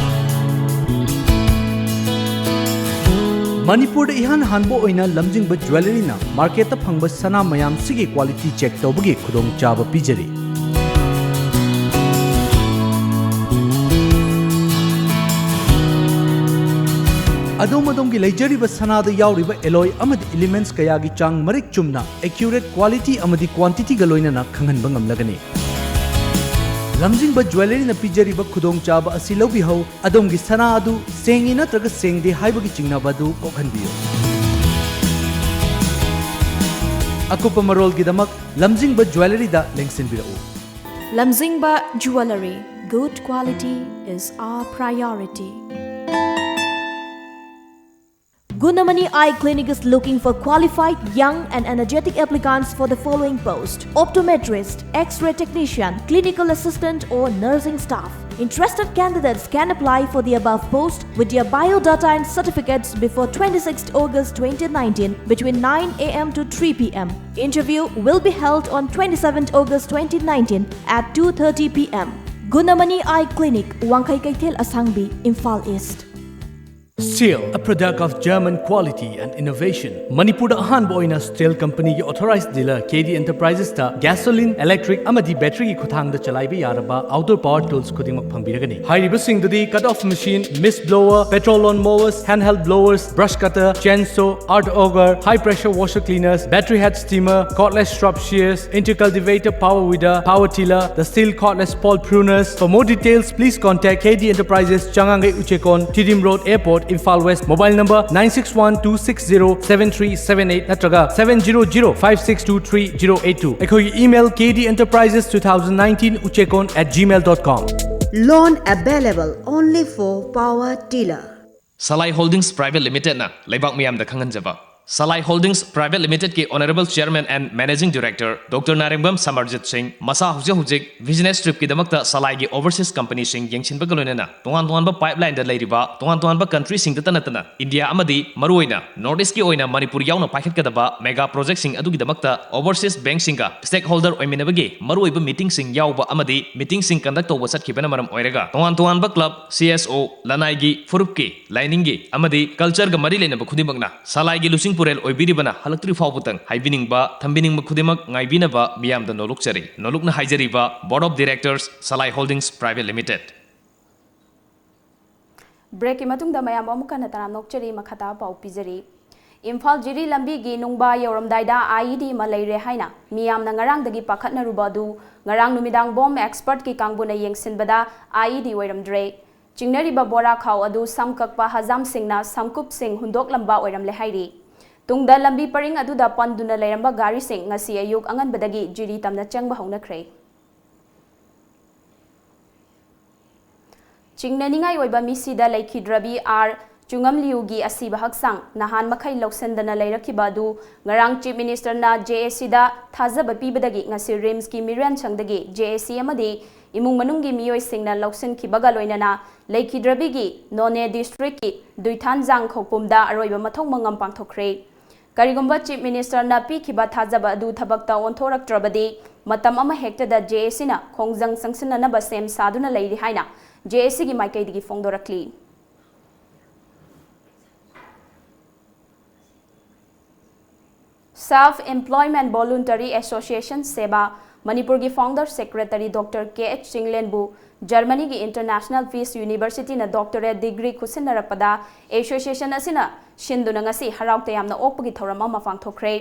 ꯃꯅꯤꯄꯨꯔꯗ ꯏꯍꯥꯟ ꯍꯥꯟꯕ ꯑꯣꯏꯅ ꯂꯝꯖꯤꯡꯕ ꯖ꯭ꯋꯦꯂꯔꯤꯅ ꯃꯥꯔꯀꯦꯠꯇ ꯐꯪꯕ ꯁꯅꯥ ꯃꯌꯥꯝꯁꯤꯒꯤ quality check ꯇꯧꯕꯒꯤ ꯈꯨꯗꯣꯡꯆꯥꯕ ꯄꯤꯖꯔꯤ꯫ ꯑꯗꯣꯝ ꯑꯗꯣꯝꯒꯤ ꯂꯩꯖꯔꯤꯕ ꯁꯅꯥꯗ ꯌꯥꯎꯔꯤꯕ alloy ꯑꯃꯗꯤ elements ꯀꯌꯥꯒꯤ ꯆꯥꯡ ꯃꯔꯤꯛ ꯆꯨꯝꯅ, accurate quality ꯑꯃꯗꯤ quantity ꯒ ꯂꯣꯏꯅꯅ ꯈꯪꯍꯟꯕ ꯉꯝꯂꯒꯅꯤ꯫ ꯂꯝꯖꯤꯡꯕ ꯖ꯭ꯋꯦꯂꯔꯤꯅ ꯄꯤꯖꯔꯤꯕ ꯈꯨꯗꯣꯡꯆꯥꯕ ꯑꯁꯤ ꯂꯧꯕꯤꯍꯧ꯫ ꯑꯗꯣꯝꯒꯤ ꯁꯅꯥ ꯑꯗꯨ ꯁꯦꯡꯉꯤ ꯅꯠꯇ꯭ꯔꯒ ꯁꯦꯡꯗꯦ ꯍꯥꯏꯕꯒꯤ ꯆꯤꯡꯅꯕ ꯑꯗꯨ ꯀꯣꯛꯍꯟꯕꯤꯌꯨ꯫ ꯑꯀꯨꯞꯄ ꯃꯔꯣꯜꯒꯤꯗꯃꯛ ꯂꯝꯖꯤꯡꯕ ꯖ꯭ꯋꯦꯂꯔꯤꯗ ꯂꯦꯡꯁꯤꯟꯕꯤꯔꯛꯎ꯫ Lamzingba Jewellery, good quality is our priority. Gunamani Eye Clinic is looking for qualified, young and energetic applicants for the following post: optometrist, X-ray technician, clinical assistant or nursing staff. Interested candidates can apply for the above post with their biodata and certificates before twenty-sixth August twenty nineteen between nine a m to three p m. Interview will be held on twenty-seventh August twenty nineteen at two thirty p m. Gunamani Eye Clinic, Wangkhei Keithel Asangbi, Imphal East. Steel, a product of German quality and innovation. ꯃꯅꯤꯄꯨꯔꯗ ꯑꯍꯥꯟꯕ ꯑꯣꯏꯅ steel ꯀꯝꯄꯅꯤꯒꯤ authorise dealer ꯀꯦ ꯗꯤ ꯑꯦꯟꯇꯔꯄ꯭ꯔꯥꯏꯖꯦꯁꯇ gasoline, electric ꯑꯃꯗꯤ ꯕꯦꯇꯔꯤꯒꯤ ꯈꯨꯠꯊꯥꯡꯗ ꯆꯂꯥꯏꯕ ꯌꯥꯔꯕ outdoor power tools ꯈꯨꯗꯤꯡꯃꯛ ꯐꯪꯕꯤꯔꯒꯅꯤ꯫ ꯍꯥꯏꯔꯤꯕꯁꯤꯡꯗꯨꯗꯤ cut off machine, mist blower, petrol lawn mowers, handheld blowers, brush cutter, chainsaw, earth auger, high pressure washer cleaners, battery head steamer, cordless shrub shears, intercultivator, power weeder, power tiller, the steel cordless pole pruners. For more details, please contact K D Enterprises, Changangei Uchekon, Tidim Road, Airport, Imphal West. Mobile number nine six one two six zero seven three seven eight ꯅꯠꯇ꯭ꯔꯒ seven zero zero five six two three zero eight two꯫ ꯑꯩꯈꯣꯏꯒꯤ email K D Enterprises two thousand nineteen uchekon at gmail dot com. Loan available only for power tiller. Salai Holdings Private Limitedꯅ ꯂꯩꯕꯥꯛ ꯃꯤꯌꯥꯝꯗ ꯈꯪꯍꯟꯖꯕ꯫ Salai Holdings Private Limitedꯀꯤ Honourable Chairman and Managing Director Doctor ꯅꯥꯔꯦꯡꯕꯝ ꯁꯃꯔꯖꯤꯠ ꯁꯤꯡ ꯃꯁꯥ ꯍꯧꯖꯤꯛ ꯍꯧꯖꯤꯛ business tripꯀꯤꯗꯃꯛꯇ ꯁꯂꯥꯏꯒꯤ overseas companyꯁꯤꯡ ꯌꯦꯡꯁꯤꯟꯕꯒ ꯂꯣꯏꯅꯅ ꯇꯣꯉꯥꯟ ꯇꯣꯉꯥꯟꯕ pipelineꯗ ꯂꯩꯔꯤꯕ ꯇꯣꯉꯥꯟ ꯇꯣꯉꯥꯟꯕ countryꯁꯤꯡꯗꯇ ꯅꯠꯇꯅ India ꯑꯃꯗꯤ ꯃꯔꯨꯑꯣꯏꯅ North Eastꯀꯤ ꯑꯣꯏꯅ ꯃꯅꯤꯄꯨꯔ ꯌꯥꯎꯅ ꯄꯥꯏꯈꯠꯀꯗꯕ mega projectꯁꯤꯡ ꯑꯗꯨꯒꯤꯗꯃꯛꯇ overseas bankꯁꯤꯡꯒ stakeholder ꯑꯣꯏꯃꯤꯟꯅꯕꯒꯤ ꯃꯔꯨꯑꯣꯏꯕ meetingꯁꯤꯡ ꯌꯥꯎꯕ ꯑꯃꯗꯤ meetingꯁꯤꯡ conduct ꯇꯧꯕ ꯆꯠꯈꯤꯕꯅ ꯃꯔꯝ ꯑꯣꯏꯔꯒ ꯇꯣꯉꯥꯟ ꯇꯣꯉꯥꯟꯕ club, C S O, ꯂꯅꯥꯏꯒꯤ, ꯐꯨꯔꯨꯞꯀꯤ, ꯂꯥꯏꯅꯤꯡꯒꯤ ꯑꯃꯗꯤ cultureꯒ ꯃꯔꯤ ꯂꯩꯅꯕ ꯈꯨꯗꯤꯡꯃꯛꯅ ꯁꯂꯥꯏꯒꯤ ꯂꯨꯆꯤꯡ ꯄꯨꯔꯦꯜ ꯑꯣꯏꯕꯤꯔꯤꯕꯅ ꯍꯜꯂꯛꯇ꯭ꯔꯤ ꯐꯥꯎꯕꯇꯪ ꯍꯥꯏꯕꯤꯅꯤꯡꯕ, ꯊꯝꯕꯤꯅꯤꯡꯕ ꯈꯨꯗꯤꯡꯃꯛ ꯉꯥꯏꯕꯤꯅꯕ ꯃꯤꯌꯥꯝꯗ ꯅꯣꯂꯨꯛꯆꯔꯤ꯫ ꯅꯣꯂꯨꯛꯅ ꯍꯥꯏꯖꯔꯤꯕ Board of Directors, Salai Holdings Private Limited꯫ Breakꯀꯤ ꯃꯇꯨꯡꯗ ꯃꯌꯥꯝꯕꯨ ꯑꯃꯨꯛ ꯍꯟꯅ ꯇꯔꯥꯝꯅ ꯑꯣꯛꯆꯔꯤ꯫ ꯃꯈꯥ ꯇꯥꯕ ꯄꯥꯎ ꯄꯤꯖꯔꯤ꯫ ꯏꯝꯐꯥꯜ ꯖꯤꯔꯤ ꯂꯝꯕꯤꯒꯤ ꯅꯨꯡꯕꯥ ꯌꯧꯔꯝꯗꯥꯏꯗ I E D ꯑꯃ ꯂꯩꯔꯦ ꯍꯥꯏꯅ ꯃꯤꯌꯥꯝꯅ ꯉꯔꯥꯡꯗꯒꯤ ꯄꯥꯈꯠꯅꯔꯨꯕ ꯑꯗꯨ ꯉꯔꯥꯡ ꯅꯨꯃꯤꯗꯥꯡ bomb expertꯀꯤ ꯀꯥꯡꯕꯨꯅ ꯌꯦꯡꯁꯤꯟꯕꯗ I E D ꯑꯣꯏꯔꯝꯗ꯭ꯔꯦ꯫ ꯆꯤꯡꯅꯔꯤꯕ ꯕꯣꯔꯥ ꯈꯥꯎ ꯑꯗꯨ ꯁꯝ ꯀꯛꯄ ꯍꯖꯥꯝꯁꯤꯡꯅ ꯁꯝꯀꯨꯞꯁꯤꯡ ꯍꯨꯟꯗꯣꯛꯂꯝꯕ ꯑꯣꯏꯔꯝꯂꯦ ꯍꯥꯏꯔꯤ꯫ ꯇꯨꯡꯗ ꯂꯝꯕꯤ ꯄꯔꯤꯡ ꯑꯗꯨꯗ ꯄꯟꯗꯨꯅ ꯂꯩꯔꯝꯕ ꯒꯥꯔꯤꯁꯤꯡ ꯉꯁꯤ ꯑꯌꯨꯛ ꯑꯉꯟꯕꯗꯒꯤ ꯖꯤꯔꯤ ꯇꯝꯅ ꯆꯪꯕ ꯍꯧꯅꯈ꯭ꯔꯦ꯫ ꯆꯤꯡꯅꯅꯤꯡꯉꯥꯏ ꯑꯣꯏꯕ ꯃꯤꯁꯤꯗ ꯂꯩꯈꯤꯗ꯭ꯔꯕꯤ ꯑꯥꯔ ꯆꯨꯉꯝꯂꯤꯌꯨꯒꯤ ꯑꯁꯤꯕ ꯍꯛꯆꯥꯡ ꯅꯍꯥꯟ ꯃꯈꯩ ꯂꯧꯁꯤꯟꯗꯅ ꯂꯩꯔꯛꯈꯤꯕ ꯑꯗꯨ ꯉꯔꯥꯡ Chief Ministerꯅ J A Cꯗ ꯊꯥꯖꯕ ꯄꯤꯕꯗꯒꯤ ꯉꯁꯤ RIMSꯀꯤ ꯃꯤꯔꯦꯟꯁꯪꯗꯒꯤ J A C ꯑꯃꯗꯤ ꯏꯃꯨꯡ ꯃꯅꯨꯡꯒꯤ ꯃꯤꯑꯣꯏꯁꯤꯡꯅ ꯂꯧꯁꯤꯟꯈꯤꯕꯒ ꯂꯣꯏꯅꯅ ꯂꯩꯈꯤꯗ꯭ꯔꯕꯤꯒꯤ ꯅꯣꯅꯦ districtꯀꯤ ꯗꯨꯏꯊꯥꯟꯖꯥꯡ ꯈꯧꯄꯨꯝꯗ ꯑꯔꯣꯏꯕ ꯃꯊꯧ ꯃꯉꯝ ꯄꯥꯡꯊꯣꯛꯈ꯭ꯔꯦ꯫ ꯀꯔꯤꯒꯨꯝꯕ Chief Ministerꯅ ꯄꯤꯈꯤꯕ ꯊꯥꯖꯕ ꯑꯗꯨ ꯊꯕꯛꯇ ꯑꯣꯟꯊꯣꯔꯛꯇ꯭ꯔꯕꯗꯤ ꯃꯇꯝ ꯑꯃ ꯍꯦꯛꯇꯗ J A Cꯅ ꯈꯣꯡꯖꯪ ꯆꯪꯁꯤꯟꯅꯅꯕ ꯁꯦꯝ ꯁꯥꯗꯨꯅ ꯂꯩꯔꯤ ꯍꯥꯏꯅ J A Cꯒꯤ ꯃꯥꯏꯀꯩꯗꯒꯤ ꯐꯣꯡꯗꯣꯔꯛꯂꯤ꯫ Self Employment Voluntary Association, ꯁꯦꯕꯥ, ꯃꯅꯤꯄꯨꯔꯒꯤ founder secretary Doctor K H ꯆꯤꯡꯂꯦꯟꯕꯨ ꯖꯔꯃꯅꯤꯒꯤ International Peace Universityꯅ doctorate degree ꯈꯨꯠꯁꯤꯟꯅꯔꯛꯄꯗ association ꯑꯁꯤꯅ ꯁꯤꯟꯗꯨꯅ ꯉꯁꯤ ꯍꯔꯥꯎ ꯇꯌꯥꯝꯅ ꯑꯣꯛꯄꯒꯤ ꯊꯧꯔꯝ ꯑꯃ ꯄꯥꯡꯊꯣꯛꯈ꯭ꯔꯦ꯫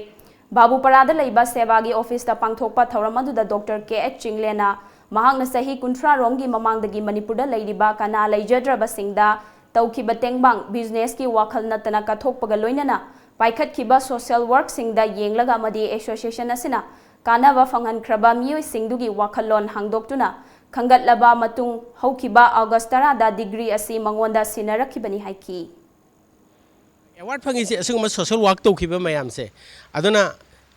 ꯕꯥꯕꯨꯄꯥꯔꯥꯗ ꯂꯩꯕ ꯁꯦꯕꯥꯒꯤ officeꯇ ꯄꯥꯡꯊꯣꯛꯄ ꯊꯧꯔꯝ ꯑꯗꯨꯗ Doctor K H ꯆꯤꯡꯂꯦꯟꯅ ꯃꯍꯥꯛꯅ ꯆꯍꯤ ꯀꯨꯟꯊ꯭ꯔꯥ ꯔꯣꯝꯒꯤ ꯃꯃꯥꯡꯗꯒꯤ ꯃꯅꯤꯄꯨꯔꯗ ꯂꯩꯔꯤꯕ ꯀꯅꯥ ꯂꯩꯖꯗ꯭ꯔꯕꯁꯤꯡꯗ ꯇꯧꯈꯤꯕ ꯇꯦꯡꯕꯥꯡ, businessꯀꯤ ꯋꯥꯈꯜ ꯅꯠꯇꯅ ꯀꯠꯊꯣꯛꯄꯒ ꯂꯣꯏꯅꯅ ꯄꯥꯏꯈꯠꯈꯤꯕ social workꯁꯤꯡꯗ ꯌꯦꯡꯂꯒ ꯑꯃꯗꯤ association ꯑꯁꯤꯅ ꯀꯥꯟꯅꯕ ꯐꯪꯍꯟꯈ꯭ꯔꯕ ꯃꯤꯑꯣꯏꯁꯤꯡꯗꯨꯒꯤ ꯋꯥꯈꯜꯂꯣꯟ ꯍꯥꯡꯗꯣꯛꯇꯨꯅ ꯈꯟꯒꯠꯂꯕ ꯃꯇꯨꯡ ꯍꯧꯈꯤꯕ August ꯇꯔꯥꯗ degree ꯑꯁꯤ ꯃꯉꯣꯟꯗ ꯁꯤꯟꯅꯔꯛꯈꯤꯕꯅꯤ ꯍꯥꯏꯈꯤ꯫ Award ꯐꯪꯉꯤꯁꯦ ꯑꯁꯤꯒꯨꯝꯕ social work ꯇꯧꯈꯤꯕ ꯃꯌꯥꯝꯁꯦ꯫ ꯑꯗꯨꯅ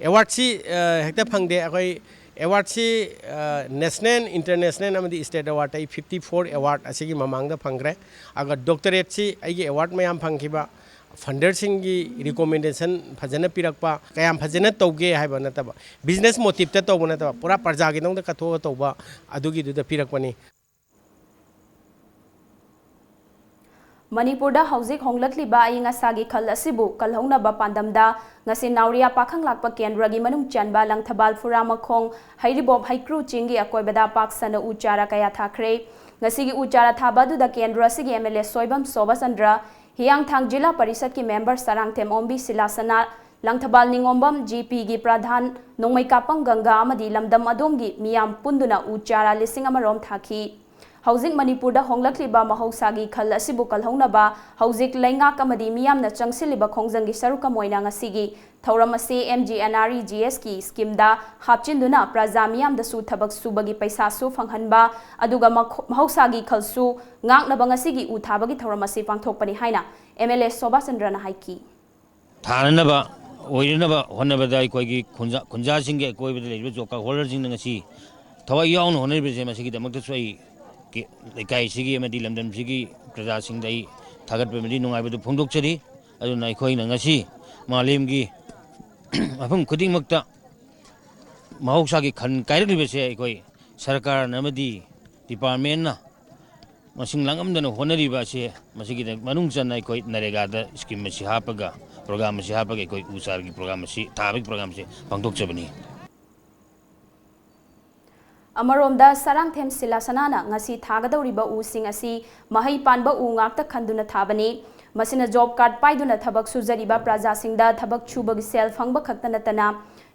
awardꯁꯤ, ꯑ, ꯍꯦꯛꯇ ꯐꯪꯗꯦ꯫ ꯑꯩꯈꯣꯏ awardꯁꯤ, ꯑ, national, international ꯑꯃꯗꯤ state award ꯑꯩ fifty four award ꯑꯁꯤꯒꯤ ꯃꯃꯥꯡꯗ ꯐꯪꯈ꯭ꯔꯦ꯫ ꯑꯗꯨꯒ doctorateꯁꯤ ꯑꯩꯒꯤ award ꯃꯌꯥꯝ ꯐꯪꯈꯤꯕ, funderꯁꯤꯡꯒꯤ recommendation ꯐꯖꯅ ꯄꯤꯔꯛꯄ, ꯀꯌꯥꯝ ꯐꯖꯅ ꯇꯧꯒꯦ ꯍꯥꯏꯕ ꯅꯠꯇꯕ, business motiveꯇ ꯇꯧꯕ ꯅꯠꯇꯕ, ꯄꯨꯔꯥ ꯄ꯭ꯔꯖꯥꯒꯤꯗꯃꯛꯇ ꯀꯠꯊꯣꯛꯑ ꯇꯧꯕ, ꯑꯗꯨꯒꯤꯗꯨꯗ ꯄꯤꯔꯛꯄꯅꯤ꯫ ꯃꯅꯤꯄꯨꯔꯗ ꯍꯧꯖꯤꯛ ꯍꯣꯡꯂꯛꯂꯤꯕ ꯑꯏꯪ ꯑꯁꯥꯒꯤ ꯈꯜ ꯑꯁꯤꯕꯨ ꯀꯜꯍꯧꯅꯕ ꯄꯥꯟꯗꯝꯗ ꯉꯁꯤ ꯅꯥꯎꯔꯤꯌꯥ ꯄꯥꯈꯪ ꯂꯥꯛꯄ ꯀꯦꯟꯗ꯭ꯔꯒꯤ ꯃꯅꯨꯡ ꯆꯟꯕ ꯂꯪꯊꯕꯥꯜ, ꯐꯨꯔꯥꯃꯈꯣꯡ, ꯍꯩꯔꯤꯕꯣꯞ, ꯍꯩꯀ꯭ꯔꯨ ꯆꯤꯡꯒꯤ ꯑꯀꯣꯏꯕꯗ ꯄꯥꯛ ꯁꯟꯅ ꯎ ꯆꯥꯔꯥ ꯀꯌꯥ ꯊꯥꯈ꯭ꯔꯦ꯫ ꯉꯁꯤꯒꯤ ꯎ ꯆꯥꯔꯥ ꯊꯥꯕ ꯑꯗꯨꯗ ꯀꯦꯟꯗ꯭ꯔ ꯑꯁꯤꯒꯤ MLA ꯁꯣꯏꯕꯝ ꯁꯣꯚꯥꯆꯟꯗ꯭ꯔ, ꯍꯤꯌꯥꯡꯊꯥꯡ ꯖꯤꯂꯥ ꯄꯔꯤꯁꯠꯀꯤ member ꯁꯔꯥꯡꯊꯦꯝ ꯑꯣꯝꯕꯤ ꯁꯤꯂꯥꯁꯅꯥ, ꯂꯪꯊꯕꯥꯜ ꯅꯤꯉꯣꯝꯕꯝ, GPꯒꯤ ꯄ꯭ꯔꯙꯥꯟ ꯅꯣꯡꯃꯩꯀꯥꯄꯝ ꯒꯪꯒꯥ ꯑꯃꯗꯤ ꯂꯝꯗꯝ ꯑꯗꯣꯝꯒꯤ ꯃꯤꯌꯥꯝ ꯄꯨꯟꯗꯨꯅ ꯎ ꯆꯥꯔꯥ ꯂꯤꯁꯤꯡ ꯑꯃ ꯔꯣꯝ ꯊꯥꯈꯤ꯫ ꯍꯧꯖꯤꯛ ꯃꯅꯤꯄꯨꯔꯗ ꯍꯣꯡꯂꯛꯂꯤꯕ ꯃꯍꯧꯁꯥꯒꯤ ꯈꯜ ꯑꯁꯤꯕꯨ ꯀꯜꯍꯧꯅꯕ ꯍꯧꯖꯤꯛ ꯂꯩꯉꯥꯛ ꯑꯃꯗꯤ ꯃꯤꯌꯥꯝꯅ ꯆꯪꯁꯤꯜꯂꯤꯕ ꯈꯣꯡꯖꯪꯒꯤ ꯁꯔꯨꯛ ꯑꯃ ꯑꯣꯏꯅ ꯉꯁꯤꯒꯤ ꯊꯧꯔꯝ ꯑꯁꯤ MGNREGSꯀꯤ schemeꯗ ꯍꯥꯞꯆꯤꯟꯗꯨꯅ ꯄ꯭ꯔꯖꯥ ꯃꯤꯌꯥꯝꯗꯁꯨ ꯊꯕꯛ ꯁꯨꯕꯒꯤ ꯄꯩꯁꯥꯁꯨ ꯐꯪꯍꯟꯕ, ꯑꯗꯨꯒ ꯃꯈꯣ-, ꯃꯍꯧꯁꯥꯒꯤ ꯈꯜꯁꯨ ꯉꯥꯛꯅꯕ ꯉꯁꯤꯒꯤ ꯎ ꯊꯥꯕꯒꯤ ꯊꯧꯔꯝ ꯑꯁꯤ ꯄꯥꯡꯊꯣꯛꯄꯅꯤ ꯍꯥꯏꯅ MLA ꯁꯣꯚꯥꯆꯟꯗ꯭ꯔꯅ ꯍꯥꯏꯈꯤ꯫ ꯊꯥꯅꯅꯕ ꯑꯣꯏꯅꯅꯕ ꯍꯣꯠꯅꯕꯗ ꯑꯩꯈꯣꯏꯒꯤ ꯈꯨꯟꯖꯥ-, ꯈꯨꯟꯖꯥꯁꯤꯡꯒꯤ ꯑꯀꯣꯏꯕꯗ ꯂꯩꯔꯤꯕ job card holderꯁꯤꯡꯅ ꯉꯁꯤ ꯊꯋꯥꯏ ꯌꯥꯎꯅ ꯍꯣꯠꯅꯔꯤꯕꯁꯦ, ꯃꯁꯤꯒꯤꯗꯃꯛꯇꯁꯨ ꯑꯩ ꯀꯦ-, ꯂꯩꯀꯥꯏꯁꯤꯒꯤ ꯑꯃꯗꯤ ꯂꯝꯗꯝꯁꯤꯒꯤ ꯄ꯭ꯔꯖꯥꯁꯤꯡꯗ ꯑꯩ ꯊꯥꯒꯠꯄ ꯑꯃꯗꯤ ꯅꯨꯡꯉꯥꯏꯕꯗꯨ ꯐꯣꯡꯗꯣꯛꯆꯔꯤ꯫ ꯑꯗꯨꯅ ꯑꯩꯈꯣꯏꯅ ꯉꯁꯤ ꯃꯥꯂꯦꯝꯒꯤ ꯃꯐꯝ ꯈꯨꯗꯤꯡꯃꯛꯇ ꯃꯍꯧꯁꯥꯒꯤ ꯈꯟ ꯀꯥꯏꯔꯛꯂꯤꯕꯁꯦ ꯑꯩꯈꯣꯏ ꯁꯔꯀꯥꯔꯅ ꯑꯃꯗꯤ departmentꯅ ꯃꯁꯤꯡ ꯂꯥꯡꯉꯝꯗꯅ ꯍꯣꯠꯅꯔꯤꯕ ꯑꯁꯤ, ꯃꯁꯤꯒꯤꯗ ꯃꯅꯨꯡ ꯆꯟꯅ ꯑꯩꯈꯣꯏ ꯅꯔꯦꯒꯥꯗ scheme ꯑꯁꯤ ꯍꯥꯞꯄꯒ ꯄ꯭ꯔꯣꯒ꯭ꯔꯥꯝ ꯑꯁꯤ ꯍꯥꯞꯄꯒ ꯑꯩꯈꯣꯏ ꯎ ꯆꯥꯔꯒꯤ ꯄ꯭ꯔꯣꯒ꯭ꯔꯥꯝ ꯑꯁꯤ, ꯊꯥꯕꯒꯤ ꯄ꯭ꯔꯣꯒ꯭ꯔꯥꯝ ꯑꯁꯤ ꯄꯥꯡꯊꯣꯛꯆꯕꯅꯤ꯫ ꯑꯃꯔꯣꯝꯗ, ꯁꯔꯥꯡꯊꯦꯝ ꯁꯤꯂꯥꯁꯅꯥꯅ ꯉꯁꯤ ꯊꯥꯒꯗꯧꯔꯤꯕ ꯎꯁꯤꯡ ꯑꯁꯤ ꯃꯍꯩ ꯄꯥꯟꯕ ꯎ ꯉꯥꯛꯇ ꯈꯟꯗꯨꯅ ꯊꯥꯕꯅꯤ꯫ ꯃꯁꯤꯅ ꯖꯣꯕ ꯀꯥꯔꯗ ꯄꯥꯏꯗꯨꯅ ꯊꯕꯛ ꯁꯨꯖꯔꯤꯕ ꯄ꯭ꯔꯖꯥꯁꯤꯡꯗ ꯊꯕꯛ ꯁꯨꯕꯒꯤ ꯁꯦꯜ ꯐꯪꯕ ꯈꯛꯇ ꯅꯠꯇꯅ,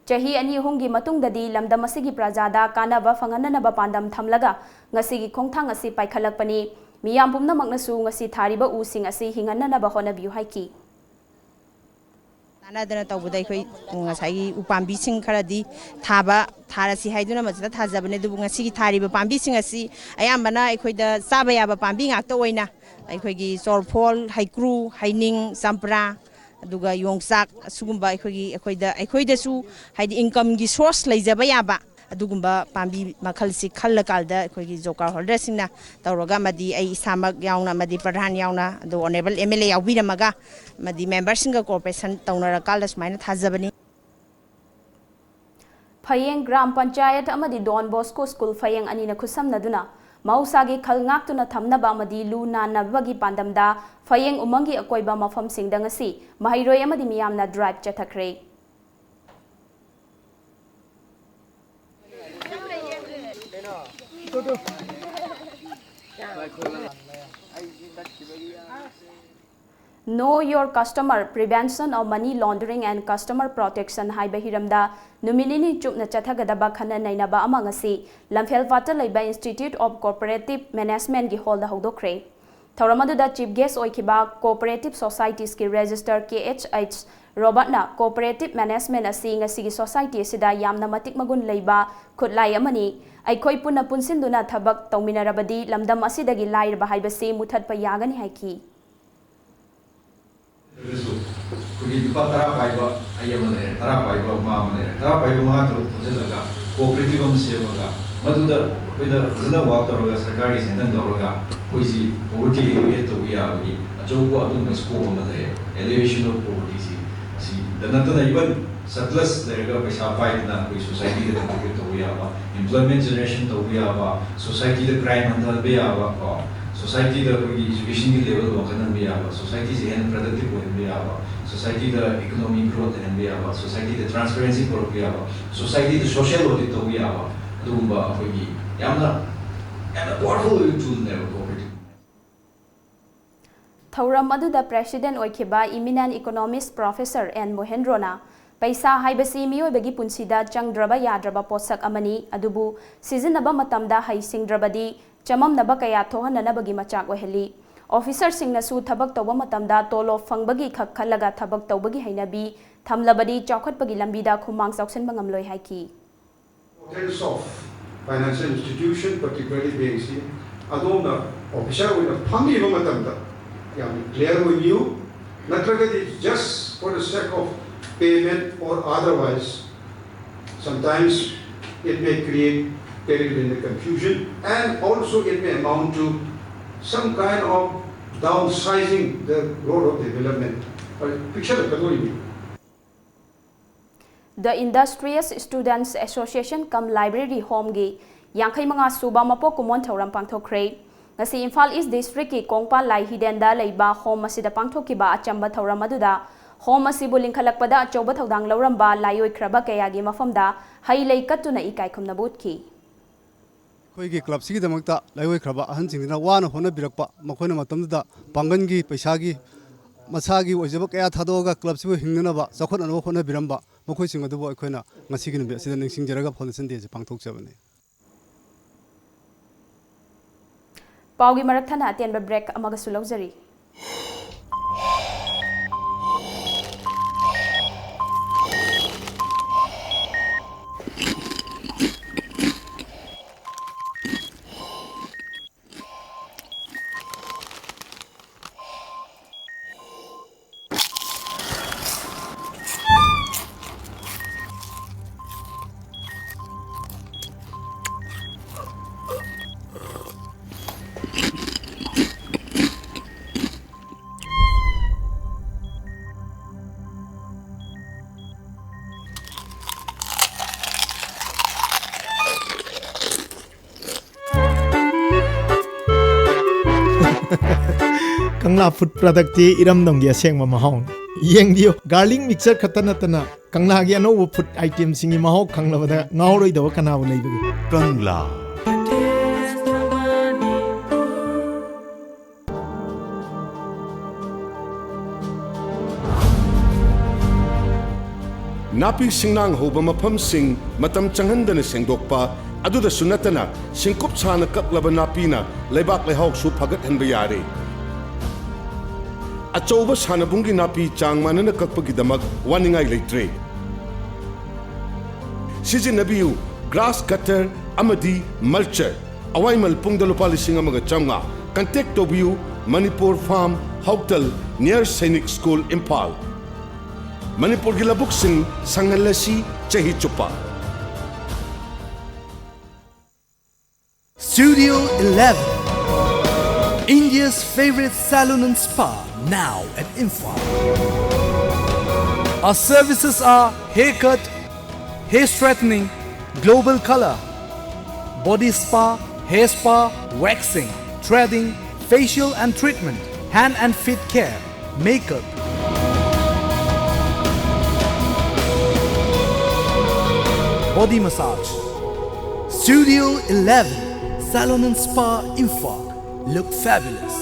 ꯆꯍꯤ ꯑꯅꯤ ꯑꯍꯨꯝꯒꯤ ꯃꯇꯨꯡꯗꯗꯤ ꯂꯝꯗꯝ ꯑꯁꯤꯒꯤ ꯄ꯭ꯔꯖꯥꯗ ꯀꯥꯟꯅꯕ ꯐꯪꯍꯟꯅꯅꯕ ꯄꯥꯟꯗꯝ ꯊꯝꯂꯒ ꯉꯁꯤꯒꯤ ꯈꯣꯡꯊꯥꯡ ꯑꯁꯤ ꯄꯥꯏꯈꯠꯂꯛꯄꯅꯤ꯫ ꯃꯤꯌꯥꯝ ꯄꯨꯝꯅꯃꯛꯅꯁꯨ ꯉꯁꯤ ꯊꯥꯔꯤꯕ ꯎꯁꯤꯡ ꯑꯁꯤ ꯍꯤꯡꯍꯟꯅꯅꯕ ꯍꯣꯠꯅꯕꯤꯌꯨ ꯍꯥꯏꯈꯤ꯫ ꯇꯥꯟꯅꯗꯅ ꯇꯧꯕꯗ ꯑꯩꯈꯣꯏ ꯉꯁꯥꯏꯒꯤ ꯎꯄꯥꯝꯕꯤꯁꯤꯡ ꯈꯔꯗꯤ ꯊꯥꯕ, ꯊꯥꯔꯁꯤ ꯍꯥꯏꯗꯨꯅ ꯃꯁꯤꯗ ꯊꯥꯖꯕꯅꯦ꯫ ꯑꯗꯨꯕꯨ ꯉꯁꯤꯒꯤ ꯊꯥꯔꯤꯕ ꯄꯥꯝꯕꯤꯁꯤꯡ ꯑꯁꯤ ꯑꯌꯥꯝꯕꯅ ꯑꯩꯈꯣꯏꯗ ꯆꯥꯕ ꯌꯥꯕ ꯄꯥꯝꯕꯤ ꯉꯥꯛꯇ ꯑꯣꯏꯅ ꯑꯩꯈꯣꯏꯒꯤ ꯆꯣꯔꯐꯣꯜ, ꯍꯩꯀ꯭ꯔꯨ, ꯍꯩꯅꯤꯡ, ꯆꯝꯄ꯭ꯔꯥ, ꯑꯗꯨꯒ ꯌꯣꯡꯆꯥꯛ, ꯑꯁꯤꯒꯨꯝꯕ ꯑꯩꯈꯣꯏꯒꯤ, ꯑꯩꯈꯣꯏꯗ, ꯑꯩꯈꯣꯏꯗꯁꯨ ꯍꯥꯏꯗꯤ ꯏꯟꯀꯝꯒꯤ ꯁꯣꯔꯁ ꯂꯩꯖꯕ ꯌꯥꯕ ꯑꯗꯨꯒꯨꯝꯕ ꯄꯥꯝꯕꯤ ꯃꯈꯜꯁꯤ ꯈꯜꯂꯀꯥꯟꯗ ꯑꯩꯈꯣꯏꯒꯤ ꯖꯣꯕ ꯀꯥꯔꯗ ꯍꯣꯜꯗꯔꯁꯤꯡꯅ ꯇꯧꯔꯒ, ꯑꯃꯗꯤ ꯑꯩ ꯏꯁꯥꯃꯛ ꯌꯥꯎꯅ, ꯑꯃꯗꯤ ꯄ꯭ꯔꯙꯥꯟ ꯌꯥꯎꯅ, ꯑꯗꯨ ꯑꯣꯅꯔꯦꯕꯜ ꯑꯦꯝ ꯑꯦꯜ ꯑꯦ ꯌꯥꯎꯕꯤꯔꯝꯃꯒ, ꯑꯃꯗꯤ ꯃꯦꯝꯕꯔꯁꯤꯡꯒ ꯀꯣꯑꯣꯄꯔꯦꯁꯟ ꯇꯧꯅꯔꯀꯥꯟꯗ ꯁꯨꯃꯥꯏꯅ ꯊꯥꯖꯕꯅꯤ꯫ ꯐꯌꯦꯡ ꯒ꯭ꯔꯥꯝ ꯄꯟꯆꯥꯌꯠ ꯑꯃꯗꯤ ꯗꯣꯟ ꯕꯣꯁꯀꯣ ꯁ꯭ꯀꯨꯜ ꯐꯌꯦꯡ ꯑꯅꯤꯅ ꯈꯨꯠꯁꯝꯅꯗꯨꯅ ꯃꯍꯧꯁꯥꯒꯤ ꯈꯜ ꯉꯥꯛꯇꯨꯅ ꯊꯝꯅꯕ ꯑꯃꯗꯤ ꯂꯨ ꯅꯥꯟꯅꯕꯒꯤ ꯄꯥꯟꯗꯝꯗ ꯐꯌꯦꯡ ꯎꯃꯪꯒꯤ ꯑꯀꯣꯏꯕ ꯃꯐꯝꯁꯤꯡꯗ ꯉꯁꯤ ꯃꯍꯩꯔꯣꯏ ꯑꯃꯗꯤ ꯃꯤꯌꯥꯝꯅ drive ꯆꯠꯊꯈ꯭ꯔꯦ꯫ Know Your Customer, Prevention of Money Laundering and Customer Protection ꯍꯥꯏꯕ ꯍꯤꯔꯝꯗ ꯅꯨꯃꯤꯠ ꯅꯤꯅꯤ ꯆꯨꯞꯅ ꯆꯠꯊꯒꯗꯕ ꯈꯟꯅ ꯅꯩꯅꯕ ꯑꯃ ꯉꯁꯤ ꯂꯝꯐꯦꯜꯄꯥꯠꯇ ꯂꯩꯕ Institute of Cooperative Managementꯀꯤ ꯍꯣꯜꯗ ꯍꯧꯗꯣꯛꯈ꯭ꯔꯦ꯫ ꯊꯧꯔꯝ ꯑꯗꯨꯗ ꯆꯤꯐ ꯒꯦꯁ ꯑꯣꯏꯈꯤꯕ ꯀꯣꯑꯣꯄꯔꯦꯇꯤꯚ ꯁꯣꯁꯥꯏꯇꯤꯁꯀꯤ ꯔꯦꯖꯤꯁꯇꯔ ꯀꯦ ꯑꯩꯆ ꯑꯩꯆ ꯔꯣꯕꯔꯠꯅ ꯀꯣꯑꯣꯄꯔꯦꯇꯤꯚ ꯃꯦꯅꯦꯖꯃꯦꯟꯠ ꯑꯁꯤ ꯉꯁꯤꯒꯤ ꯁꯣꯁꯥꯏꯇꯤ ꯑꯁꯤꯗ ꯌꯥꯝꯅ ꯃꯇꯤꯛ ꯃꯒꯨꯟ ꯂꯩꯕ ꯈꯨꯠꯂꯥꯏ ꯑꯃꯅꯤ꯫ ꯑꯩꯈꯣꯏ ꯄꯨꯟꯅ ꯄꯨꯟꯁꯤꯟꯗꯨꯅ ꯊꯕꯛ ꯇꯧꯃꯤꯟꯅꯔꯕꯗꯤ ꯂꯝꯗꯝ ꯑꯁꯤꯗꯒꯤ ꯂꯥꯏꯔꯕ ꯍꯥꯏꯕꯁꯤ ꯃꯨꯊꯠꯄ ꯌꯥꯒꯅꯤ ꯍꯥꯏꯈꯤ꯫ ꯑꯗꯨꯁꯨ ꯑꯩꯈꯣꯏꯒꯤ ꯂꯨꯄꯥ ꯇꯔꯥ ꯄꯥꯏꯕ ꯑꯩ ꯑꯃ ꯂꯩꯔꯦ, ꯇꯔꯥ ꯄꯥꯏꯕ ꯑꯃ ꯑꯃ ꯂꯩꯔꯦ, ꯇꯔꯥ ꯄꯥꯏꯕ ꯃꯉꯥ ꯇꯔꯨꯛ ꯄꯨꯟꯁꯤꯜꯂꯒ ꯀꯣꯑꯣꯄꯔꯦꯇꯤꯚ ꯑꯃ ꯁꯦꯝꯃꯒ, ꯃꯗꯨꯗ ꯑꯩꯈꯣꯏꯅ ꯐꯖꯅ ꯋꯥꯛ ꯇꯧꯔꯒ, ꯁꯔꯀꯥꯔꯒꯤ ꯁꯦꯟꯊꯪ ꯂꯧꯔꯒ, ꯑꯩꯈꯣꯏꯁꯤ ꯄꯣꯚꯔꯇꯤ ꯑꯦꯂꯤꯚꯦꯠ ꯇꯧꯕ ꯌꯥꯕꯒꯤ ꯑꯆꯧꯕ ꯑꯗꯨꯒꯨꯝꯕ ꯁ꯭ꯀꯣꯞ ꯑꯃ ꯂꯩꯔꯦ꯫ ꯑꯦꯂꯤꯚꯦꯁꯟ ꯑꯣꯐ ꯄꯣꯚꯔꯇꯤꯁꯤ, ꯁꯤꯗ ꯅꯠꯇꯅ, ꯏꯚꯟ ꯁꯔꯄ꯭ꯂꯁ ꯂꯩꯔꯒ ꯄꯩꯁꯥ ꯄꯥꯏꯗꯅ ꯑꯩꯈꯣꯏ ꯁꯣꯁꯥꯏꯇꯤꯗ ꯀꯟꯇ꯭ꯔꯤꯕ꯭ꯌꯨꯠ ꯇꯧꯕ ꯌꯥꯕ, ꯑꯦꯝꯄ꯭ꯂꯣꯏꯃꯦꯟ ꯖꯦꯅꯦꯔꯦꯁꯟ ꯇꯧꯕ ꯌꯥꯕ, ꯁꯣꯁꯥꯏꯇꯤꯗ ꯀ꯭ꯔꯥꯏꯝ ꯍꯟꯊꯍꯟꯕ ꯌꯥꯕ ꯀꯣ, ꯁꯣꯁꯥꯏꯇꯤꯗ ꯑꯩꯈꯣꯏꯒꯤ ꯏꯖꯨꯀꯦꯁꯟꯒꯤ ꯂꯦꯚꯦꯜ ꯋꯥꯡꯈꯠꯍꯟꯕ ꯌꯥꯕ, ꯁꯣꯁꯥꯏꯇꯤꯁꯦ ꯍꯦꯟꯅ ꯄ꯭ꯔꯗꯛꯇꯤꯚ ꯑꯣꯏꯍꯟꯕ ꯌꯥꯕ, ꯁꯣꯁꯥꯏꯇꯤꯗ ꯏꯀꯣꯅꯣꯃꯤ ꯒ꯭ꯔꯣꯠ ꯂꯩꯍꯟꯕ ꯌꯥꯕ, ꯁꯣꯁꯥꯏꯇꯤꯗ ꯇ꯭ꯔꯥꯟꯁꯄꯦꯔꯦꯟꯁꯤ ꯄꯨꯔꯛꯄ ꯌꯥꯕ, ꯁꯣꯁꯥꯏꯇꯤꯗ ꯁꯣꯁꯤꯌꯦꯜ ꯑꯣꯗꯤꯠ ꯇꯧꯕ ꯌꯥꯕ, ꯑꯗꯨꯒꯨꯝꯕ ꯑꯩꯈꯣꯏꯒꯤ ꯌꯥꯝꯅ ꯌꯥꯝꯅ ꯄꯥꯋꯔꯐꯨꯜ ꯑꯣꯏꯕ ꯇꯨꯜꯅꯦꯕ ꯀꯣꯑꯣꯄꯔꯦꯇꯤꯚ꯫ ꯊꯧꯔꯝ ꯑꯗꯨꯗ president ꯑꯣꯏꯈꯤꯕ eminent economist professor ꯑꯦꯟ ꯃꯣꯍꯦꯟꯗ꯭ꯔꯣꯅ, ꯄꯩꯁꯥ ꯍꯥꯏꯕꯁꯤ ꯃꯤꯑꯣꯏꯕꯒꯤ ꯄꯨꯟꯁꯤꯗ ꯆꯪꯗ꯭ꯔꯕ ꯌꯥꯗ꯭ꯔꯕ ꯄꯣꯠꯁꯛ ꯑꯃꯅꯤ, ꯑꯗꯨꯕꯨ ꯁꯤꯖꯤꯟꯅꯕ ꯃꯇꯝꯗ ꯍꯩꯁꯤꯡꯗ꯭ꯔꯕꯗꯤ ꯆꯃꯝꯅꯕ ꯀꯌꯥ ꯊꯣꯛꯍꯟꯅꯅꯕꯒꯤ ꯃꯆꯥꯛ ꯑꯣꯏꯍꯜꯂꯤ꯫ ꯑꯣꯐꯤꯁꯔꯁꯤꯡꯅꯁꯨ ꯊꯕꯛ ꯇꯧꯕ ꯃꯇꯝꯗ ꯇꯣꯂꯣꯞ ꯐꯪꯕꯒꯤ ꯈꯛ ꯈꯜꯂꯒ ꯊꯕꯛ ꯇꯧꯕꯒꯤ ꯍꯩꯅꯕꯤ ꯊꯝꯂꯕꯗꯤ ꯆꯥꯎꯈꯠꯄꯒꯤ ꯂꯝꯕꯤꯗ ꯈꯨꯃꯥꯡ ꯆꯥꯎꯁꯤꯟꯕ ꯉꯝꯂꯣꯏ ꯍꯥꯏꯈꯤ꯫ Importance of financial institution, particularly banks ꯁꯤ ꯑꯗꯣꯝꯅ ꯑꯣꯐꯤꯁꯔ ꯑꯣꯏꯅ ꯐꯝꯃꯤꯕ ꯃꯇꯝꯗ ꯌꯥꯝꯅ ꯀ꯭ꯂꯤꯌꯥꯔ ꯑꯣꯏꯕꯤꯌꯨ, ꯅꯠꯇ꯭ꯔꯒꯗꯤ just for the sake of payment or otherwise, sometimes it may create terrible in the confusion and also it may amount to some kind of downsizing the road of development. Picture ꯀꯗꯧꯔꯤꯕꯅꯤ꯫ The Industrious Students Association cum Library Home ꯒꯤ ꯌꯥꯡꯈꯩ ꯃꯉꯥ ꯁꯨꯕ ꯃꯄꯣꯛ ꯀꯨꯝꯑꯣꯟ ꯊꯧꯔꯝ ꯄꯥꯡꯊꯣꯛꯈ꯭ꯔꯦ꯫ ꯉꯁꯤ ꯏꯝꯐꯥꯜ ꯏꯁ ꯗꯤꯁꯇ꯭ꯔꯤꯛꯀꯤ ꯀꯣꯡꯄꯥꯜ ꯂꯥꯏ ꯍꯤꯗꯦꯟꯗ ꯂꯩꯕ ꯍꯣꯝ ꯑꯁꯤꯗ ꯄꯥꯡꯊꯣꯛꯈꯤꯕ ꯑꯆꯝꯕ ꯊꯧꯔꯝ ꯑꯗꯨꯗ ꯍꯣꯝ ꯑꯁꯤꯕꯨ ꯂꯤꯡꯈꯠꯂꯛꯄꯗ ꯑꯆꯧꯕ ꯊꯧꯗꯥꯡ ꯂꯧꯔꯝꯕ ꯂꯥꯏꯑꯣꯏꯈ꯭ꯔꯕ ꯀꯌꯥꯒꯤ ꯃꯐꯝꯗ ꯍꯩ ꯂꯩ ꯀꯠꯇꯨꯅ ꯏꯀꯥꯏ ꯈꯨꯝꯅꯕ ꯎꯠꯈꯤ꯫ ꯑꯩꯈꯣꯏꯒꯤ ꯀ꯭ꯂꯕꯁꯤꯒꯤꯗꯃꯛꯇ ꯂꯥꯏꯑꯣꯏꯈ꯭ꯔꯕ ꯑꯍꯟꯁꯤꯡꯁꯤꯅ ꯋꯥꯅ ꯍꯣꯠꯅꯕꯤꯔꯛꯄ, ꯃꯈꯣꯏꯅ ꯃꯇꯝꯗꯨꯗ ꯄꯥꯡꯒꯜꯒꯤ, ꯄꯩꯁꯥꯒꯤ, ꯃꯁꯥꯒꯤ ꯑꯣꯏꯖꯕ ꯀꯌꯥ ꯊꯥꯗꯣꯛꯑꯒ ꯀ꯭ꯂꯕꯁꯤꯕꯨ ꯍꯤꯡꯅꯅꯕ, ꯆꯥꯎꯈꯠꯅꯅꯕ ꯍꯣꯠꯅꯕꯤꯔꯝꯕ ꯃꯈꯣꯏꯁꯤꯡ ꯑꯗꯨꯕꯨ ꯑꯩꯈꯣꯏꯅ ꯉꯁꯤꯒꯤ ꯅꯨꯃꯤꯠ ꯑꯁꯤꯗ ꯅꯤꯡꯁꯤꯡꯖꯔꯒ Foundation Day ꯑꯁꯤ ꯄꯥꯡꯊꯣꯛꯆꯕꯅꯤ꯫ ꯄꯥꯎꯒꯤ ꯃꯔꯛ ꯊꯠꯅ ꯑꯇꯦꯟꯕ break ꯑꯃꯒꯁꯨ ꯂꯧꯖꯔꯤ꯫ ꯀꯪꯂꯥ ꯐꯨꯗ ꯄ꯭ꯔꯗꯛꯇꯤ ꯏꯔꯝꯗꯝꯒꯤ ꯑꯁꯦꯡꯕ ꯃꯍꯥꯎꯅꯤ꯫ ꯌꯦꯡꯕꯤꯌꯨ, ꯒꯥꯔꯂꯤꯛ ꯃꯤꯛꯆꯔ ꯈꯛꯇ ꯅꯠꯇꯅ ꯀꯪꯂꯥꯒꯤ ꯑꯅꯧꯕ ꯐꯨꯗ ꯑꯥꯏꯇꯦꯝꯁꯤꯡꯒꯤ ꯃꯍꯥꯎ ꯈꯪꯂꯕꯗ ꯉꯥꯎꯔꯣꯏꯗꯕ ꯀꯅꯥꯕꯨ ꯂꯩꯕꯒꯦ? ꯀꯪꯂꯥ꯫ ꯅꯥꯄꯤ ꯁꯤꯡꯅꯥꯡ ꯍꯧꯕ ꯃꯐꯝꯁꯤꯡ ꯃꯇꯝ ꯆꯪꯍꯟꯗꯅ ꯁꯦꯡꯗꯣꯛꯄ, ꯑꯗꯨꯗꯁꯨ ꯅꯠꯇꯅ ꯁꯤꯡꯀꯨꯞ ꯁꯥꯅ ꯀꯛꯂꯕ ꯅꯥꯄꯤꯅ ꯂꯩꯕꯥꯛ ꯂꯩꯍꯥꯎꯁꯨ ꯐꯒꯠꯍꯟꯕ ꯌꯥꯔꯦ꯫ ꯑꯆꯧꯕ ꯁꯥꯟꯅꯕꯨꯡꯒꯤ ꯅꯥꯄꯤ ꯆꯥꯡ ꯃꯥꯟꯅꯅ ꯀꯛꯄꯒꯤꯗꯃꯛ ꯋꯥꯅꯤꯡꯉꯥꯏ ꯂꯩꯇ꯭ꯔꯦ꯫ ꯁꯤꯖꯤꯟꯅꯕꯤꯌꯨ ꯒ꯭ꯔꯥꯁ ꯀꯠꯇꯔ ꯑꯃꯗꯤ ꯃꯜꯆꯔ꯫ ꯑꯋꯥꯏꯃꯜ ꯄꯨꯡꯗ ꯂꯨꯄꯥ ꯂꯤꯁꯤꯡ ꯑꯃꯒ ꯆꯥꯝꯃꯉꯥ꯫ ꯀꯟꯇꯦꯛ ꯇꯧꯕꯤꯌꯨ Manipur farm, hotel, near Sainik school, Imphal. ꯃꯅꯤꯄꯨꯔꯒꯤ ꯂꯧꯕꯨꯛꯁꯤꯡ ꯁꯪꯍꯜꯂꯁꯤ ꯆꯍꯤ ꯆꯨꯞꯄ꯫ Studio eleven, India's favorite salon and spa, now at Imphal. Our services are haircut, hair straightening, global color, body spa, hair spa, waxing, threading, facial and treatment, hand and feet care, makeup, body massage. Studio eleven, Salon and Spa, Imphal. Look fabulous.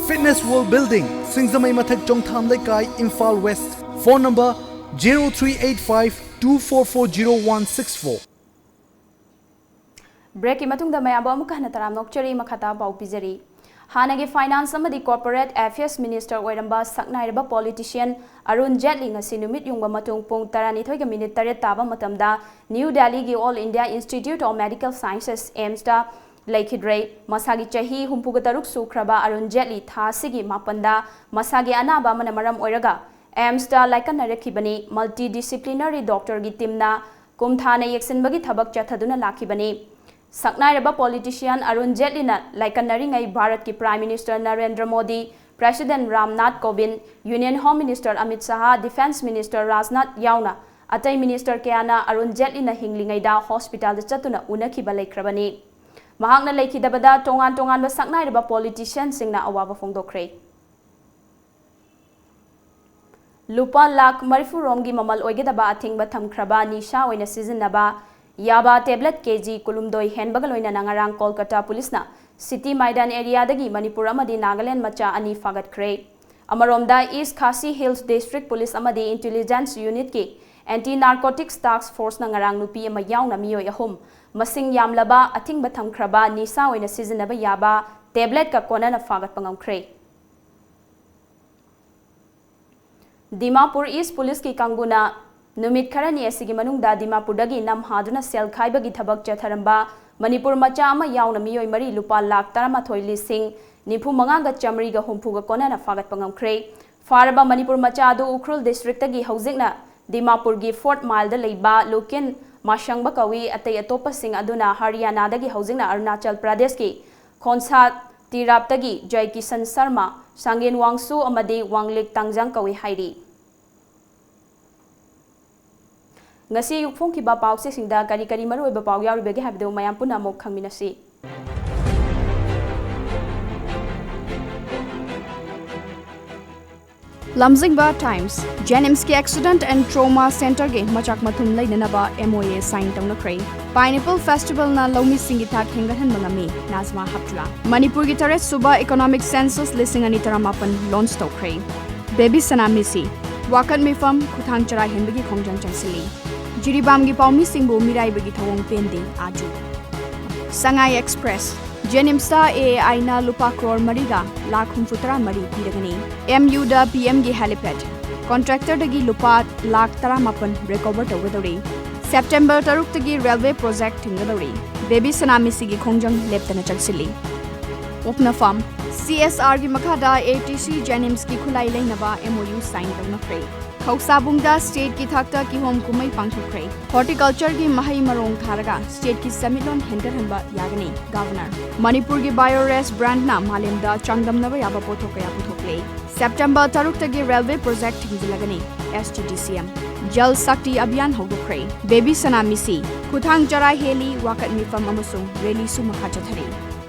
Fitness World Building, Singzamei Mathak Chongtham Leikai, Imphal West. Phone number zero three eight five two four four zero one six four. ꯕ꯭ꯔꯦꯛꯀꯤ ꯃꯇꯨꯡꯗ ꯃꯌꯥꯝꯕꯨ ꯑꯃꯨꯛꯀ ꯍꯟꯅ ꯇꯔꯥꯝꯅ ꯑꯣꯛꯆꯔꯤ꯫ ꯃꯈꯥ ꯇꯥꯕ ꯄꯥꯎ ꯄꯤꯖꯔꯤ꯫ ꯍꯥꯟꯅꯒꯤ finance ꯑꯃꯗꯤ ꯀꯣꯔꯄꯣꯔꯦꯠ ꯑꯦꯐꯤꯌꯔꯁ ꯃꯤꯅꯤꯁꯇꯔ ꯑꯣꯏꯔꯝꯕ ꯁꯛꯅꯥꯏꯔꯕ ꯄꯣꯂꯤꯇꯤꯁꯤꯌꯟ ꯑꯔꯨꯟ ꯖꯦꯠꯂꯤ ꯉꯁꯤ ꯅꯨꯃꯤꯠ ꯌꯨꯡꯕ ꯃꯇꯨꯡ ꯄꯨꯡ ꯇꯔꯥꯅꯤꯊꯣꯏꯒ ꯃꯤꯅꯤꯠ ꯇꯔꯦꯠ ꯇꯥꯕ ꯃꯇꯝꯗ ꯅ꯭ꯌꯨ ꯗꯦꯜꯂꯤꯒꯤ all India institute of medical sciences, ꯑꯦꯝꯁꯇ ꯂꯩꯈꯤꯗ꯭ꯔꯦ꯫ ꯃꯁꯥꯒꯤ ꯆꯍꯤ ꯍꯨꯝꯐꯨꯒ ꯇꯔꯨꯛ ꯁꯨꯈ꯭ꯔꯕ ꯑꯔꯨꯟ ꯖꯦꯠꯂꯤ ꯊꯥ ꯑꯁꯤꯒꯤ ꯃꯥꯄꯟꯗ ꯃꯁꯥꯒꯤ ꯑꯅꯥꯕ ꯑꯃꯅ ꯃꯔꯝ ꯑꯣꯏꯔꯒ ꯑꯦꯝꯁꯇ ꯂꯥꯏꯀꯠꯅꯔꯛꯈꯤꯕꯅꯤ꯫ ꯃꯜꯇꯤ ꯗꯤꯁꯤꯄ꯭ꯂꯤꯅꯔꯤ ꯗꯣꯛꯇꯔꯒꯤ ꯇꯤꯝꯅ ꯀꯨꯝꯊꯥꯅ ꯌꯦꯡꯁꯤꯟꯕꯒꯤ ꯊꯕꯛ ꯆꯠꯊꯗꯨꯅ ꯂꯥꯛꯈꯤꯕꯅꯤ꯫ ꯁꯛꯅꯥꯏꯔꯕ ꯄꯣꯂꯤꯇꯤꯁꯤꯌꯟ ꯑꯔꯨꯟ ꯖꯦꯠꯂꯤꯅ ꯂꯥꯏꯀꯠꯅꯔꯤꯉꯩ ꯚꯥꯔꯠꯀꯤ prime minister Narendra Modi, president Ramnath Kovind, union home minister Amit Shah, defence minister Rajnath ꯌꯥꯎꯅ ꯑꯇꯩ ꯃꯤꯅꯤꯁꯇꯔ ꯀꯌꯥꯅ ꯑꯔꯨꯟ ꯖꯦꯠꯂꯤꯅ ꯍꯤꯡꯂꯤꯉꯩꯗ ꯍꯣꯁꯄꯤꯇꯥꯜꯗ ꯆꯠꯇꯨꯅ ꯎꯅꯈꯤꯕ ꯂꯩꯈ꯭ꯔꯕꯅꯤ꯫ ꯃꯍꯥꯛꯅ ꯂꯩꯈꯤꯗꯕꯗ ꯇꯣꯉꯥꯟ ꯇꯣꯉꯥꯟꯕ ꯁꯛꯅꯥꯏꯔꯕ ꯄꯣꯂꯤꯇꯤꯁꯤꯌꯟꯁꯤꯡꯅ ꯑꯋꯥꯕ ꯐꯣꯡꯗꯣꯛꯈ꯭ꯔꯦ꯫ ꯂꯨꯄꯥ ꯂꯥꯈ ꯃꯔꯤꯐꯨ ꯔꯣꯝꯒꯤ ꯃꯃꯜ ꯑꯣꯏꯒꯗꯕ ꯑꯊꯤꯡꯕ ꯊꯝꯈ꯭ꯔꯕ ꯅꯤꯁꯥ ꯑꯣꯏꯅ ꯁꯤꯖꯤꯟꯅꯕ ꯌꯥꯕ ꯇꯦꯕ꯭ꯂꯦꯠ ꯀꯦꯖꯤ ꯀꯨꯟꯍꯨꯝꯗꯣꯏ ꯍꯦꯟꯕꯒ ꯂꯣꯏꯅꯅ ꯉꯔꯥꯡ ꯀꯣꯜꯀꯇꯥ ꯄꯨꯂꯤꯁꯅ ꯁꯤꯇꯤ ꯃꯥꯏꯗꯥꯟ ꯑꯦꯔꯤꯌꯥꯗꯒꯤ ꯃꯅꯤꯄꯨꯔ ꯑꯃꯗꯤ ꯅꯥꯒꯥꯂꯦꯟ ꯃꯆꯥ ꯑꯅꯤ ꯐꯥꯒꯠꯈ꯭ꯔꯦ꯫ ꯑꯃꯔꯣꯝꯗ, ꯏꯁ ꯈꯥꯁꯤ ꯍꯤꯜꯁ ꯗꯤꯁꯇ꯭ꯔꯤꯛ ꯄꯨꯂꯤꯁ ꯑꯃꯗꯤ ꯏꯟꯇꯦꯂꯤꯖꯦꯟꯁ ꯌꯨꯅꯤꯠꯀꯤ ꯑꯦꯟꯇꯤ ꯅꯥꯔꯀꯣꯇꯤꯛꯁ ꯇꯥꯁꯛ ꯐꯣꯔꯁꯅ ꯉꯔꯥꯡ ꯅꯨꯄꯤ ꯑꯃ ꯌꯥꯎꯅ ꯃꯤꯑꯣꯏ ꯑꯍꯨꯝ, ꯃꯁꯤꯡ ꯌꯥꯝꯂꯕ ꯑꯊꯤꯡꯕ ꯊꯝꯈ꯭ꯔꯕ ꯅꯤꯁꯥ ꯑꯣꯏꯅ ꯁꯤꯖꯤꯟꯅꯕ ꯌꯥꯕ ꯇꯦꯕ꯭ꯂꯦꯠꯀ ꯀꯣꯟꯅꯅ ꯐꯥꯒꯠꯄ ꯉꯝꯈ꯭ꯔꯦ꯫ ꯗꯤꯃꯥꯄꯨꯔ ꯏꯁ ꯄꯨꯂꯤꯁꯀꯤ ꯀꯥꯡꯕꯨꯅ ꯅꯨꯃꯤꯠ ꯈꯔꯅꯤ ꯑꯁꯤꯒꯤ ꯃꯅꯨꯡꯗ ꯗꯤꯃꯥꯄꯨꯔꯗꯒꯤ ꯅꯝꯍꯥꯗꯨꯅ ꯁꯦꯜ ꯈꯥꯏꯕꯒꯤ ꯊꯕꯛ ꯆꯠꯊꯔꯝꯕ ꯃꯅꯤꯄꯨꯔ ꯃꯆꯥ ꯑꯃ ꯌꯥꯎꯅ ꯃꯤꯑꯣꯏ ꯃꯔꯤ ꯂꯨꯄꯥ ꯂꯥꯈ ꯇꯔꯥꯃꯥꯊꯣꯏ ꯂꯤꯁꯤꯡ ꯅꯤꯐꯨ ꯃꯉꯥꯒ ꯆꯥꯃꯔꯤꯒ ꯍꯨꯝꯐꯨꯒ ꯀꯣꯟꯅꯅ ꯐꯥꯒꯠꯄ ꯉꯝꯈ꯭ꯔꯦ꯫ ꯐꯥꯔꯕ ꯃꯅꯤꯄꯨꯔ ꯃꯆꯥ ꯑꯗꯨ ꯎꯈ꯭ꯔꯨꯜ ꯗꯤꯁꯇ꯭ꯔꯤꯛꯇꯒꯤ ꯍꯧꯖꯤꯛꯅ ꯗꯤꯃꯥꯄꯨꯔꯒꯤ ꯐꯣꯔꯠ ꯃꯥꯏꯜꯗ ꯂꯩꯕ ꯂꯨꯀꯤꯟ ꯃꯥꯁꯪꯕ ꯀꯧꯏ, ꯑꯇꯩ ꯑꯇꯣꯞꯄꯁꯤꯡ ꯑꯗꯨꯅ ꯍꯔꯤꯌꯥꯅꯥꯗꯒꯤ ꯍꯧꯖꯤꯛꯅ ꯑꯔꯨꯅꯥꯆꯜ ꯄ꯭ꯔꯗꯦꯁꯀꯤ ꯈꯣꯟꯁꯥ ꯇꯤꯔꯥꯞꯇꯒꯤ ꯖꯩ ꯀꯤꯁꯟ ꯁꯔꯃ, ꯁꯥꯡꯒꯦꯟ ꯋꯥꯡꯁꯨ ꯑꯃꯗꯤ ꯋꯥꯡꯂꯤꯛ ꯇꯥꯡꯖꯥꯡ ꯀꯧꯏ ꯍꯥꯏꯔꯤ꯫ ꯉꯁꯤ ꯑꯌꯨꯛ ꯐꯣꯡꯈꯤꯕ ꯄꯥꯎꯆꯦꯁꯤꯡꯗ ꯀꯔꯤ ꯀꯔꯤ ꯃꯔꯨꯑꯣꯏꯕ ꯄꯥꯎ ꯌꯥꯎꯔꯤꯕꯒꯦ ꯍꯥꯏꯕꯗꯨ ꯃꯌꯥꯝ ꯄꯨꯟꯅ ꯑꯃꯨꯛ ꯈꯪꯃꯤꯟꯅꯁꯤ꯫ ꯂꯝꯖꯤꯡꯕ ꯇꯥꯏꯝꯁ, ꯖꯦꯅꯤꯝꯁꯀꯤ ꯑꯦꯛꯁꯤꯗꯦꯟꯠ ꯑꯦꯟ ꯇ꯭ꯔꯣꯃꯥ ꯁꯦꯟꯇꯔꯒꯤ ꯃꯆꯥꯛ ꯃꯊꯨꯝ ꯂꯩꯅꯅꯕ ꯑꯦꯝ ꯑꯣ ꯑꯦ ꯁꯥꯏꯟ ꯇꯧꯅꯈ꯭ꯔꯦ꯫ ꯄꯥꯏꯅꯦꯄꯜ ꯐꯦꯁꯇꯤꯚꯦꯜꯅ ꯂꯧꯃꯤꯁꯤꯡꯒꯤ ꯊꯥꯛ ꯍꯦꯟꯒꯠꯍꯟꯕ ꯉꯝꯃꯤ, ꯅꯥꯖꯃꯥ ꯍꯞꯇꯨꯂꯥ꯫ ꯃꯅꯤꯄꯨꯔꯒꯤ ꯇꯔꯦꯠ ꯁꯨꯕ ꯏꯀꯣꯅꯣꯃꯤꯛ ꯁꯦꯟꯁꯁ ꯂꯤꯁꯤꯡ ꯑꯅꯤ ꯇꯔꯥꯃꯥꯄꯟ ꯂꯣꯟꯆ ꯇꯧꯈ꯭ꯔꯦ꯫ ꯕꯦꯕꯤ ꯁꯅꯥ ꯃꯤꯁꯤ, ꯋꯥꯀꯠ ꯃꯤꯐꯝ, ꯈꯨꯊꯥꯡ ꯆꯔꯥ ꯍꯦꯟꯕꯒꯤ ꯈꯣꯡꯖꯪ ꯆꯪꯁꯤꯜꯂꯤ꯫ ꯖꯤꯔꯤꯕꯥꯝꯒꯤ ꯄꯥꯎꯃꯤꯁꯤꯡꯕꯨ ꯃꯤꯔꯥꯏꯕꯒꯤ ꯊꯧꯑꯣꯡ ꯄꯦꯟꯗꯦ, ꯑꯥꯖꯨ꯫ ꯁꯉꯥꯏ ꯑꯦꯛꯁꯄ꯭ꯔꯦꯁ, ꯖꯦꯅꯤꯝꯁꯇ ꯑꯦ ꯑꯦ ꯑꯥꯏꯅ ꯂꯨꯄꯥ ꯀ꯭ꯔꯣꯔ ꯃꯔꯤꯒ ꯂꯥꯈ ꯍꯨꯝꯐꯨ ꯇꯔꯥ ꯃꯔꯤ ꯄꯤꯔꯒꯅꯤ꯫ ꯑꯦꯝ ꯌꯨꯗ ꯄꯤ ꯑꯦꯝꯒꯤ ꯍꯦꯂꯤꯄꯦꯗ, ꯀꯣꯟꯇ꯭ꯔꯦꯛꯇꯔꯗꯒꯤ ꯂꯨꯄꯥ ꯂꯥꯈ ꯇꯔꯥꯃꯥꯄꯟ ꯔꯤꯀꯣꯚꯔ ꯇꯧꯒꯗꯧꯔꯤ꯫ ꯁꯦꯞꯇꯦꯝꯕꯔ ꯇꯔꯨꯛꯇꯒꯤ ꯔꯦꯜꯋꯦ ꯄ꯭ꯔꯣꯖꯦꯛ ꯊꯤꯡꯒꯗꯧꯔꯤ꯫ ꯕꯦꯕꯤ ꯁꯅꯥꯃꯤꯁꯤꯒꯤ ꯈꯣꯡꯖꯪ ꯂꯦꯞꯇꯅ ꯆꯪꯁꯤꯜꯂꯤ꯫ ꯄꯣꯛꯅꯐꯝ, ꯁꯤ ꯑꯦꯁ ꯑꯥꯔꯒꯤ ꯃꯈꯥꯗ ꯑꯦ ꯇꯤ ꯁꯤ ꯖꯦꯅꯤꯝꯁꯀꯤ ꯈꯨꯠꯂꯥꯏ ꯂꯩꯅꯕ ꯑꯦꯝ ꯑꯣ ꯌꯨ ꯁꯥꯏꯟ ꯇꯧꯅꯈ꯭ꯔꯦ꯫ ꯈꯧꯁꯥꯕꯨꯡꯗ ꯁ꯭ꯇꯦꯠꯀꯤ ꯊꯥꯛꯇ ꯀꯤꯍꯣꯝ ꯀꯨꯝꯍꯩ ꯄꯥꯡꯊꯣꯛꯈ꯭ꯔꯦ꯫ ꯍꯣꯔꯇꯤꯀꯜꯆꯔꯒꯤ ꯃꯍꯩ ꯃꯔꯣꯡ ꯊꯥꯔꯒ ꯁ꯭ꯇꯦꯠꯀꯤ ꯁꯦꯟꯃꯤꯠꯂꯣꯟ ꯍꯦꯟꯒꯠꯍꯟꯕ ꯌꯥꯒꯅꯤ, ꯒꯚꯔꯅꯔ꯫ ꯃꯅꯤꯄꯨꯔꯒꯤ ꯕꯥꯏꯑꯣꯔꯦꯁ ꯕ꯭ꯔꯥꯟꯗꯅ ꯃꯥꯂꯦꯝꯗ ꯆꯥꯡꯗꯝꯅꯕ ꯌꯥꯕ ꯄꯣꯠꯊꯣꯛ ꯀꯌꯥ ꯄꯨꯊꯣꯛꯂꯦ꯫ ꯁꯦꯞꯇꯦꯝꯕꯔ ꯇꯔꯨꯛꯇꯒꯤ ꯔꯦꯜꯋꯦ ꯄ꯭ꯔꯣꯖꯦꯛ ꯊꯤꯡꯖꯤꯜꯂꯒꯅꯤ, ꯑꯦꯁ ꯇꯤ ꯗꯤ ꯁꯤ ꯑꯦꯝ꯫ ꯖꯜ ꯁꯛꯇꯤ ꯑꯚꯤꯌꯥꯟ ꯍꯧꯗꯣꯛꯈ꯭ꯔꯦ꯫ ꯕꯦꯕꯤ ꯁꯅꯥ ꯃꯤꯁꯤ, ꯈꯨꯊꯥꯡ ꯆꯔꯥ ꯍꯦꯜꯂꯤ, ꯋꯥꯀꯠ ꯃꯤꯐꯝ ꯑꯃꯁꯨꯡ ꯔꯦꯂꯤꯁꯨ ꯃꯈꯥ ꯆꯠꯊꯔꯤ꯫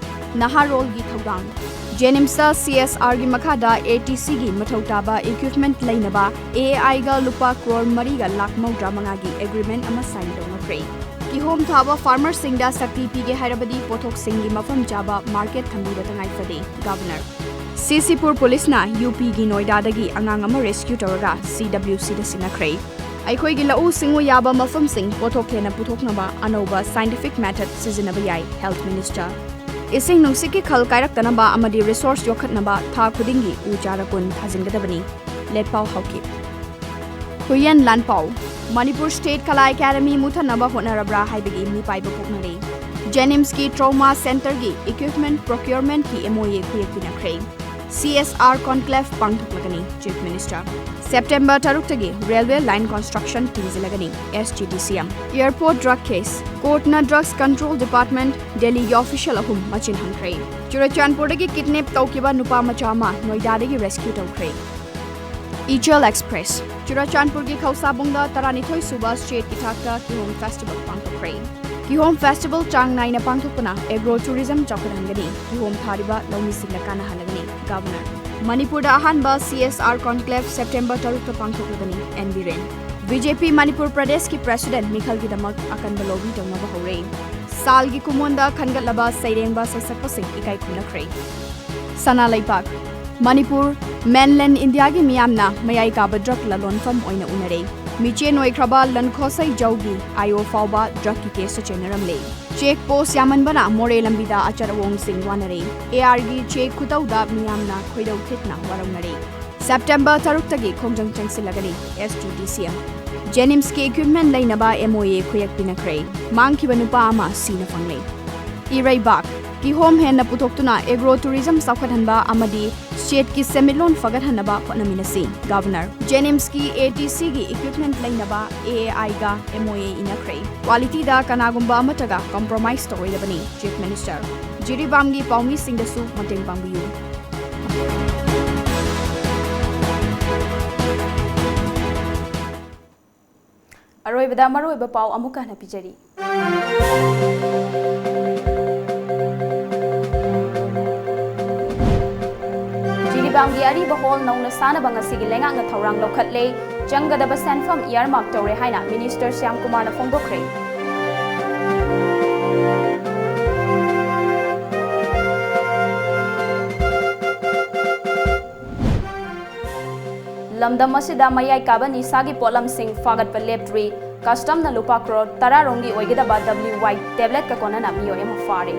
ꯅꯍꯥꯔꯣꯜꯒꯤ ꯊꯧꯗꯥꯡ꯫ JNIMSꯇ CSRꯒꯤ ꯃꯈꯥꯗ ATCꯒꯤ ꯃꯊꯧ ꯇꯥꯕ equipment ꯂꯩꯅꯕ AAIꯒ ꯂꯨꯄꯥ ꯀ꯭ꯔꯣꯔ ꯃꯔꯤꯒ ꯂꯥꯈ ꯃꯧꯗ꯭ꯔꯥ ꯃꯉꯥꯒꯤ agreement ꯑꯃ sign ꯇꯧꯅꯈ꯭ꯔꯦ꯫ ꯀꯤꯍꯣꯝ ꯊꯥꯕ farmerꯁꯤꯡꯗ ꯁꯛꯇꯤ ꯄꯤꯒꯦ ꯍꯥꯏꯔꯕꯗꯤ ꯄꯣꯠꯊꯣꯛꯁꯤꯡꯒꯤ ꯃꯐꯝ ꯆꯥꯕ market ꯊꯝꯕꯤꯕ ꯇꯉꯥꯏ ꯐꯗꯦ, Governor꯫ CCPur policeꯅ UPꯒꯤ ꯅꯣꯏꯗꯥꯗꯒꯤ ꯑꯉꯥꯡ ꯑꯃ rescue ꯇꯧꯔꯒ CWCꯗ ꯁꯤꯟꯅꯈ꯭ꯔꯦ꯫ ꯑꯩꯈꯣꯏꯒꯤ ꯂꯧꯎ ꯁꯤꯡꯎ ꯌꯥꯕ ꯃꯐꯝꯁꯤꯡ ꯄꯣꯠꯊꯣꯛ ꯍꯦꯟꯅ ꯄꯨꯊꯣꯛꯅꯕ ꯑꯅꯧꯕ scientific method ꯁꯤꯖꯤꯟꯅꯕ ꯌꯥꯏ, Health Minister꯫ ꯏꯁꯤꯡ ꯅꯨꯡꯁꯤꯠꯀꯤ ꯈꯜ ꯀꯥꯏꯔꯛꯇꯅꯕ ꯑꯃꯗꯤ resource ꯌꯣꯛꯈꯠꯅꯕ ꯊꯥ ꯈꯨꯗꯤꯡꯒꯤ ꯎ ꯆꯥꯔ ꯀꯨꯟ ꯊꯥꯖꯤꯟꯒꯗꯕꯅꯤ, ꯂꯦꯠꯄꯥꯎ ꯍꯥꯎꯀꯤꯞ꯫ ꯍꯨꯏꯌꯦꯟ ꯂꯥꯟꯄꯥꯎ꯫ ꯃꯅꯤꯄꯨꯔ State ꯀꯂꯥ ꯑꯦꯀꯥꯗꯃꯤ ꯃꯨꯠꯊꯠꯅꯕ ꯍꯣꯠꯅꯔꯕ꯭ꯔꯥ ꯍꯥꯏꯕꯒꯤ ꯃꯤꯄꯥꯏꯕ ꯄꯣꯛꯅꯔꯤ꯫ JNIMSꯀꯤ trauma centreꯒꯤ equipment procurementꯀꯤ MOA ꯈꯨꯌꯦꯛ ꯄꯤꯅꯈ꯭ꯔꯦ꯫ CSR conclave ꯄꯥꯡꯊꯣꯛꯂꯒꯅꯤ, Chief Minister꯫ September ꯇꯔꯨꯛꯇꯒꯤ railway line construction ꯊꯤꯡꯖꯤꯜꯂꯒꯅꯤ, SGDCM꯫ Airport drug case꯫ Courtꯅ Drugs Control Department, Delhiꯒꯤ official ꯑꯍꯨꯝ ꯃꯆꯤꯟ ꯍꯟꯈ꯭ꯔꯦ꯫ ꯆꯨꯔꯆꯥꯟꯄꯨꯔꯗꯒꯤ kidnap ꯇꯧꯈꯤꯕ ꯅꯨꯄꯥ ꯃꯆꯥ ꯑꯃ ꯅꯣꯏꯗꯥꯗꯒꯤ rescue ꯇꯧꯈ꯭ꯔꯦ꯫ ꯏꯆꯦꯜ Express꯫ ꯆꯨꯔꯆꯥꯟꯄꯨꯔꯒꯤ ꯈꯧꯁꯥꯕꯨꯡꯗ ꯇꯔꯥꯅꯤꯊꯣꯏ ꯁꯨꯕ stateꯀꯤ ꯊꯥꯛꯇ ꯀꯤꯍꯣꯝ festival ꯄꯥꯡꯊꯣꯛꯈ꯭ꯔꯦ꯫ ꯀꯤꯍꯣꯝ festival ꯆꯥꯡ ꯅꯥꯏꯅ ꯄꯥꯡꯊꯣꯛꯄꯅ agro tourism ꯆꯥꯎꯈꯠꯍꯟꯒꯅꯤ, ꯀꯤꯍꯣꯝ ꯊꯥꯔꯤꯕ ꯂꯧꯃꯤꯁꯤꯡꯗ ꯀꯥꯟꯅꯍꯜꯂꯒꯅꯤ, Governor꯫ ꯃꯅꯤꯄꯨꯔꯗ ꯑꯍꯥꯟꯕ CSR conclave September ꯇꯔꯨꯛꯇ ꯄꯥꯡꯊꯣꯛꯂꯒꯅꯤ, N ꯕꯤꯔꯦꯟ꯫ BJP ꯃꯅꯤꯄꯨꯔ ꯄ꯭ꯔꯗꯦꯁꯀꯤ president ꯃꯤꯈꯜꯒꯤꯗꯃꯛ ꯑꯀꯟꯕ lobby ꯇꯧꯅꯕ ꯍꯧꯔꯦ꯫ ꯁꯥꯜꯒꯤ ꯀꯨꯃꯣꯟꯗ ꯈꯟꯒꯠꯂꯕ ꯁꯩꯔꯦꯡꯕ ꯁꯩꯁꯛꯄꯁꯤꯡ ꯏꯀꯥꯏ ꯈꯨꯝꯅꯈ꯭ꯔꯦ꯫ ꯁꯅꯥ ꯂꯩꯄꯥꯛ꯫ ꯃꯅꯤꯄꯨꯔ, mainland Indiaꯒꯤ ꯃꯤꯌꯥꯝꯅ ꯃꯌꯥꯏ ꯀꯥꯕ drug ꯂꯂꯣꯟꯐꯝ ꯑꯣꯏꯅ ꯎꯅꯔꯦ꯫ ꯃꯤꯆꯦꯟ ꯑꯣꯏꯈ꯭ꯔꯕ ꯂꯟꯈꯣꯁꯩ ꯖꯧꯒꯤ IO ꯐꯥꯎꯕ drugꯀꯤ caseꯇ ꯆꯦꯟꯅꯔꯝꯂꯦ꯫ Check post ꯌꯥꯝꯃꯟꯕꯅ ꯃꯣꯔꯦ ꯂꯝꯕꯤꯗ ꯑꯆꯠ ꯑꯋꯣꯡꯁꯤꯡ ꯋꯥꯅꯔꯦ꯫ ARꯒꯤ check ꯈꯨꯇꯧꯗ ꯃꯤꯌꯥꯝꯅ ꯈꯣꯏꯗꯧ ꯊꯤꯠꯅ ꯋꯥꯔꯧꯅꯔꯦ꯫ September ꯇꯔꯨꯛꯇꯒꯤ ꯈꯣꯡꯖꯪ ꯆꯪꯁꯤꯜꯂꯒꯅꯤ, SGDCM꯫ JNIMSꯀꯤ equipment ꯂꯩꯅꯕ MOA ꯈꯨꯌꯦꯛ ꯄꯤꯅꯈ꯭ꯔꯦ꯫ ꯃꯥꯡꯈꯤꯕ ꯅꯨꯄꯥ ꯑꯃ ꯁꯤꯅ ꯐꯪꯂꯦ꯫ ꯏꯔꯩꯕꯥꯛ꯫ ꯀꯤꯍꯣꯝ ꯍꯦꯟꯅ ꯄꯨꯊꯣꯛꯇꯨꯅ agro tourism ꯆꯥꯎꯈꯠꯍꯟꯕ ꯑꯃꯗꯤ stateꯀꯤ ꯁꯦꯟꯃꯤꯠꯂꯣꯟ ꯐꯒꯠꯍꯟꯅꯕ ꯍꯣꯠꯅꯃꯤꯟꯅꯁꯤ, Governor꯫ JNIMSꯀꯤ ATCꯒꯤ equipment ꯂꯩꯅꯕ AAIꯒ MOA ꯏꯅꯈ꯭ꯔꯦ꯫ Qualityꯗ ꯀꯅꯥꯒꯨꯝꯕ ꯑꯃꯠꯇꯒ compromise ꯇꯧꯔꯣꯏꯗꯕꯅꯤ, Chief Minister꯫ ꯖꯤꯔꯤꯕꯥꯝꯒꯤ ꯄꯥꯎꯃꯤꯁꯤꯡꯗꯁꯨ ꯃꯇꯦꯡ ꯄꯥꯡꯕꯤꯌꯨ꯫ ꯑꯔꯣꯏꯕꯗ ꯃꯔꯨꯑꯣꯏꯕ ꯄꯥꯎ ꯑꯃꯨꯛꯀ ꯍꯟꯅ ꯄꯤꯖꯔꯤ꯫ ꯖꯤꯔꯤꯕꯥꯝꯒꯤ ꯑꯔꯤꯕ ꯍꯣꯜ ꯅꯧꯅ ꯁꯥꯅꯕ ꯉꯁꯤꯒꯤ ꯂꯩꯉꯥꯛꯅ ꯊꯧꯔꯥꯡ ꯂꯧꯈꯠꯂꯦ꯫ ꯆꯪꯒꯗꯕ ꯁꯦꯟꯐꯝ earmark ꯇꯧꯔꯦ ꯍꯥꯏꯅ ꯃꯤꯅꯤꯁꯇꯔ ꯁ꯭ꯌꯥꯝ ꯀꯨꯃꯥꯔꯅ ꯐꯣꯡꯗꯣꯛꯈ꯭ꯔꯦ꯫ ꯂꯝꯗꯝ ꯑꯁꯤꯗ ꯃꯌꯥꯏ ꯀꯥꯕ ꯅꯤꯁꯥꯒꯤ ꯄꯣꯠꯂꯝꯁꯤꯡ ꯐꯥꯒꯠꯄ ꯂꯦꯞꯇ꯭ꯔꯤ꯫ ꯀꯁꯇꯝꯅ ꯂꯨꯄꯥ ꯀ꯭ꯔꯣꯔ ꯇꯔꯥ ꯔꯣꯝꯒꯤ ꯑꯣꯏꯒꯗꯕ W Y tablet ꯀ ꯀꯣꯟꯅꯅ ꯃꯤꯑꯣꯏ ꯑꯃ ꯐꯥꯔꯦ꯫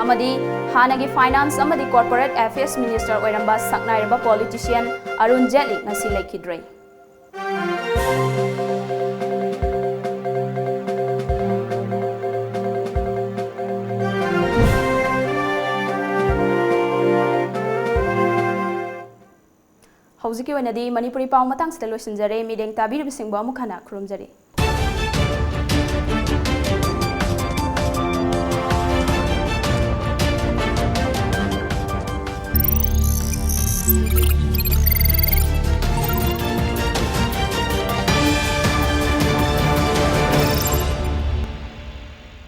ꯑꯃꯗꯤ ꯍꯥꯟꯅꯒꯤ Finance ꯑꯃꯗꯤ Corporate Affairs Minister ꯑꯣꯏꯔꯝꯕ ꯁꯛꯅꯥꯏꯔꯕ politician ꯑꯔꯨꯟ ꯖꯦꯠꯂꯤ ꯉꯁꯤ ꯂꯩꯈꯤꯗ꯭ꯔꯦ꯫ ꯍꯧꯖꯤꯛꯀꯤ ꯑꯣꯏꯅꯗꯤ ꯃꯅꯤꯄꯨꯔꯤ ꯄꯥꯎ ꯃꯇꯥꯡꯁꯤꯗ ꯂꯣꯏꯁꯤꯟꯖꯔꯦ꯫ ꯃꯤꯠꯌꯦꯡ ꯇꯥꯕꯤꯔꯤꯕꯁꯤꯡꯕꯨ ꯑꯃꯨꯛ ꯍꯟꯅ ꯈꯨꯔꯨꯝꯖꯔꯤ꯫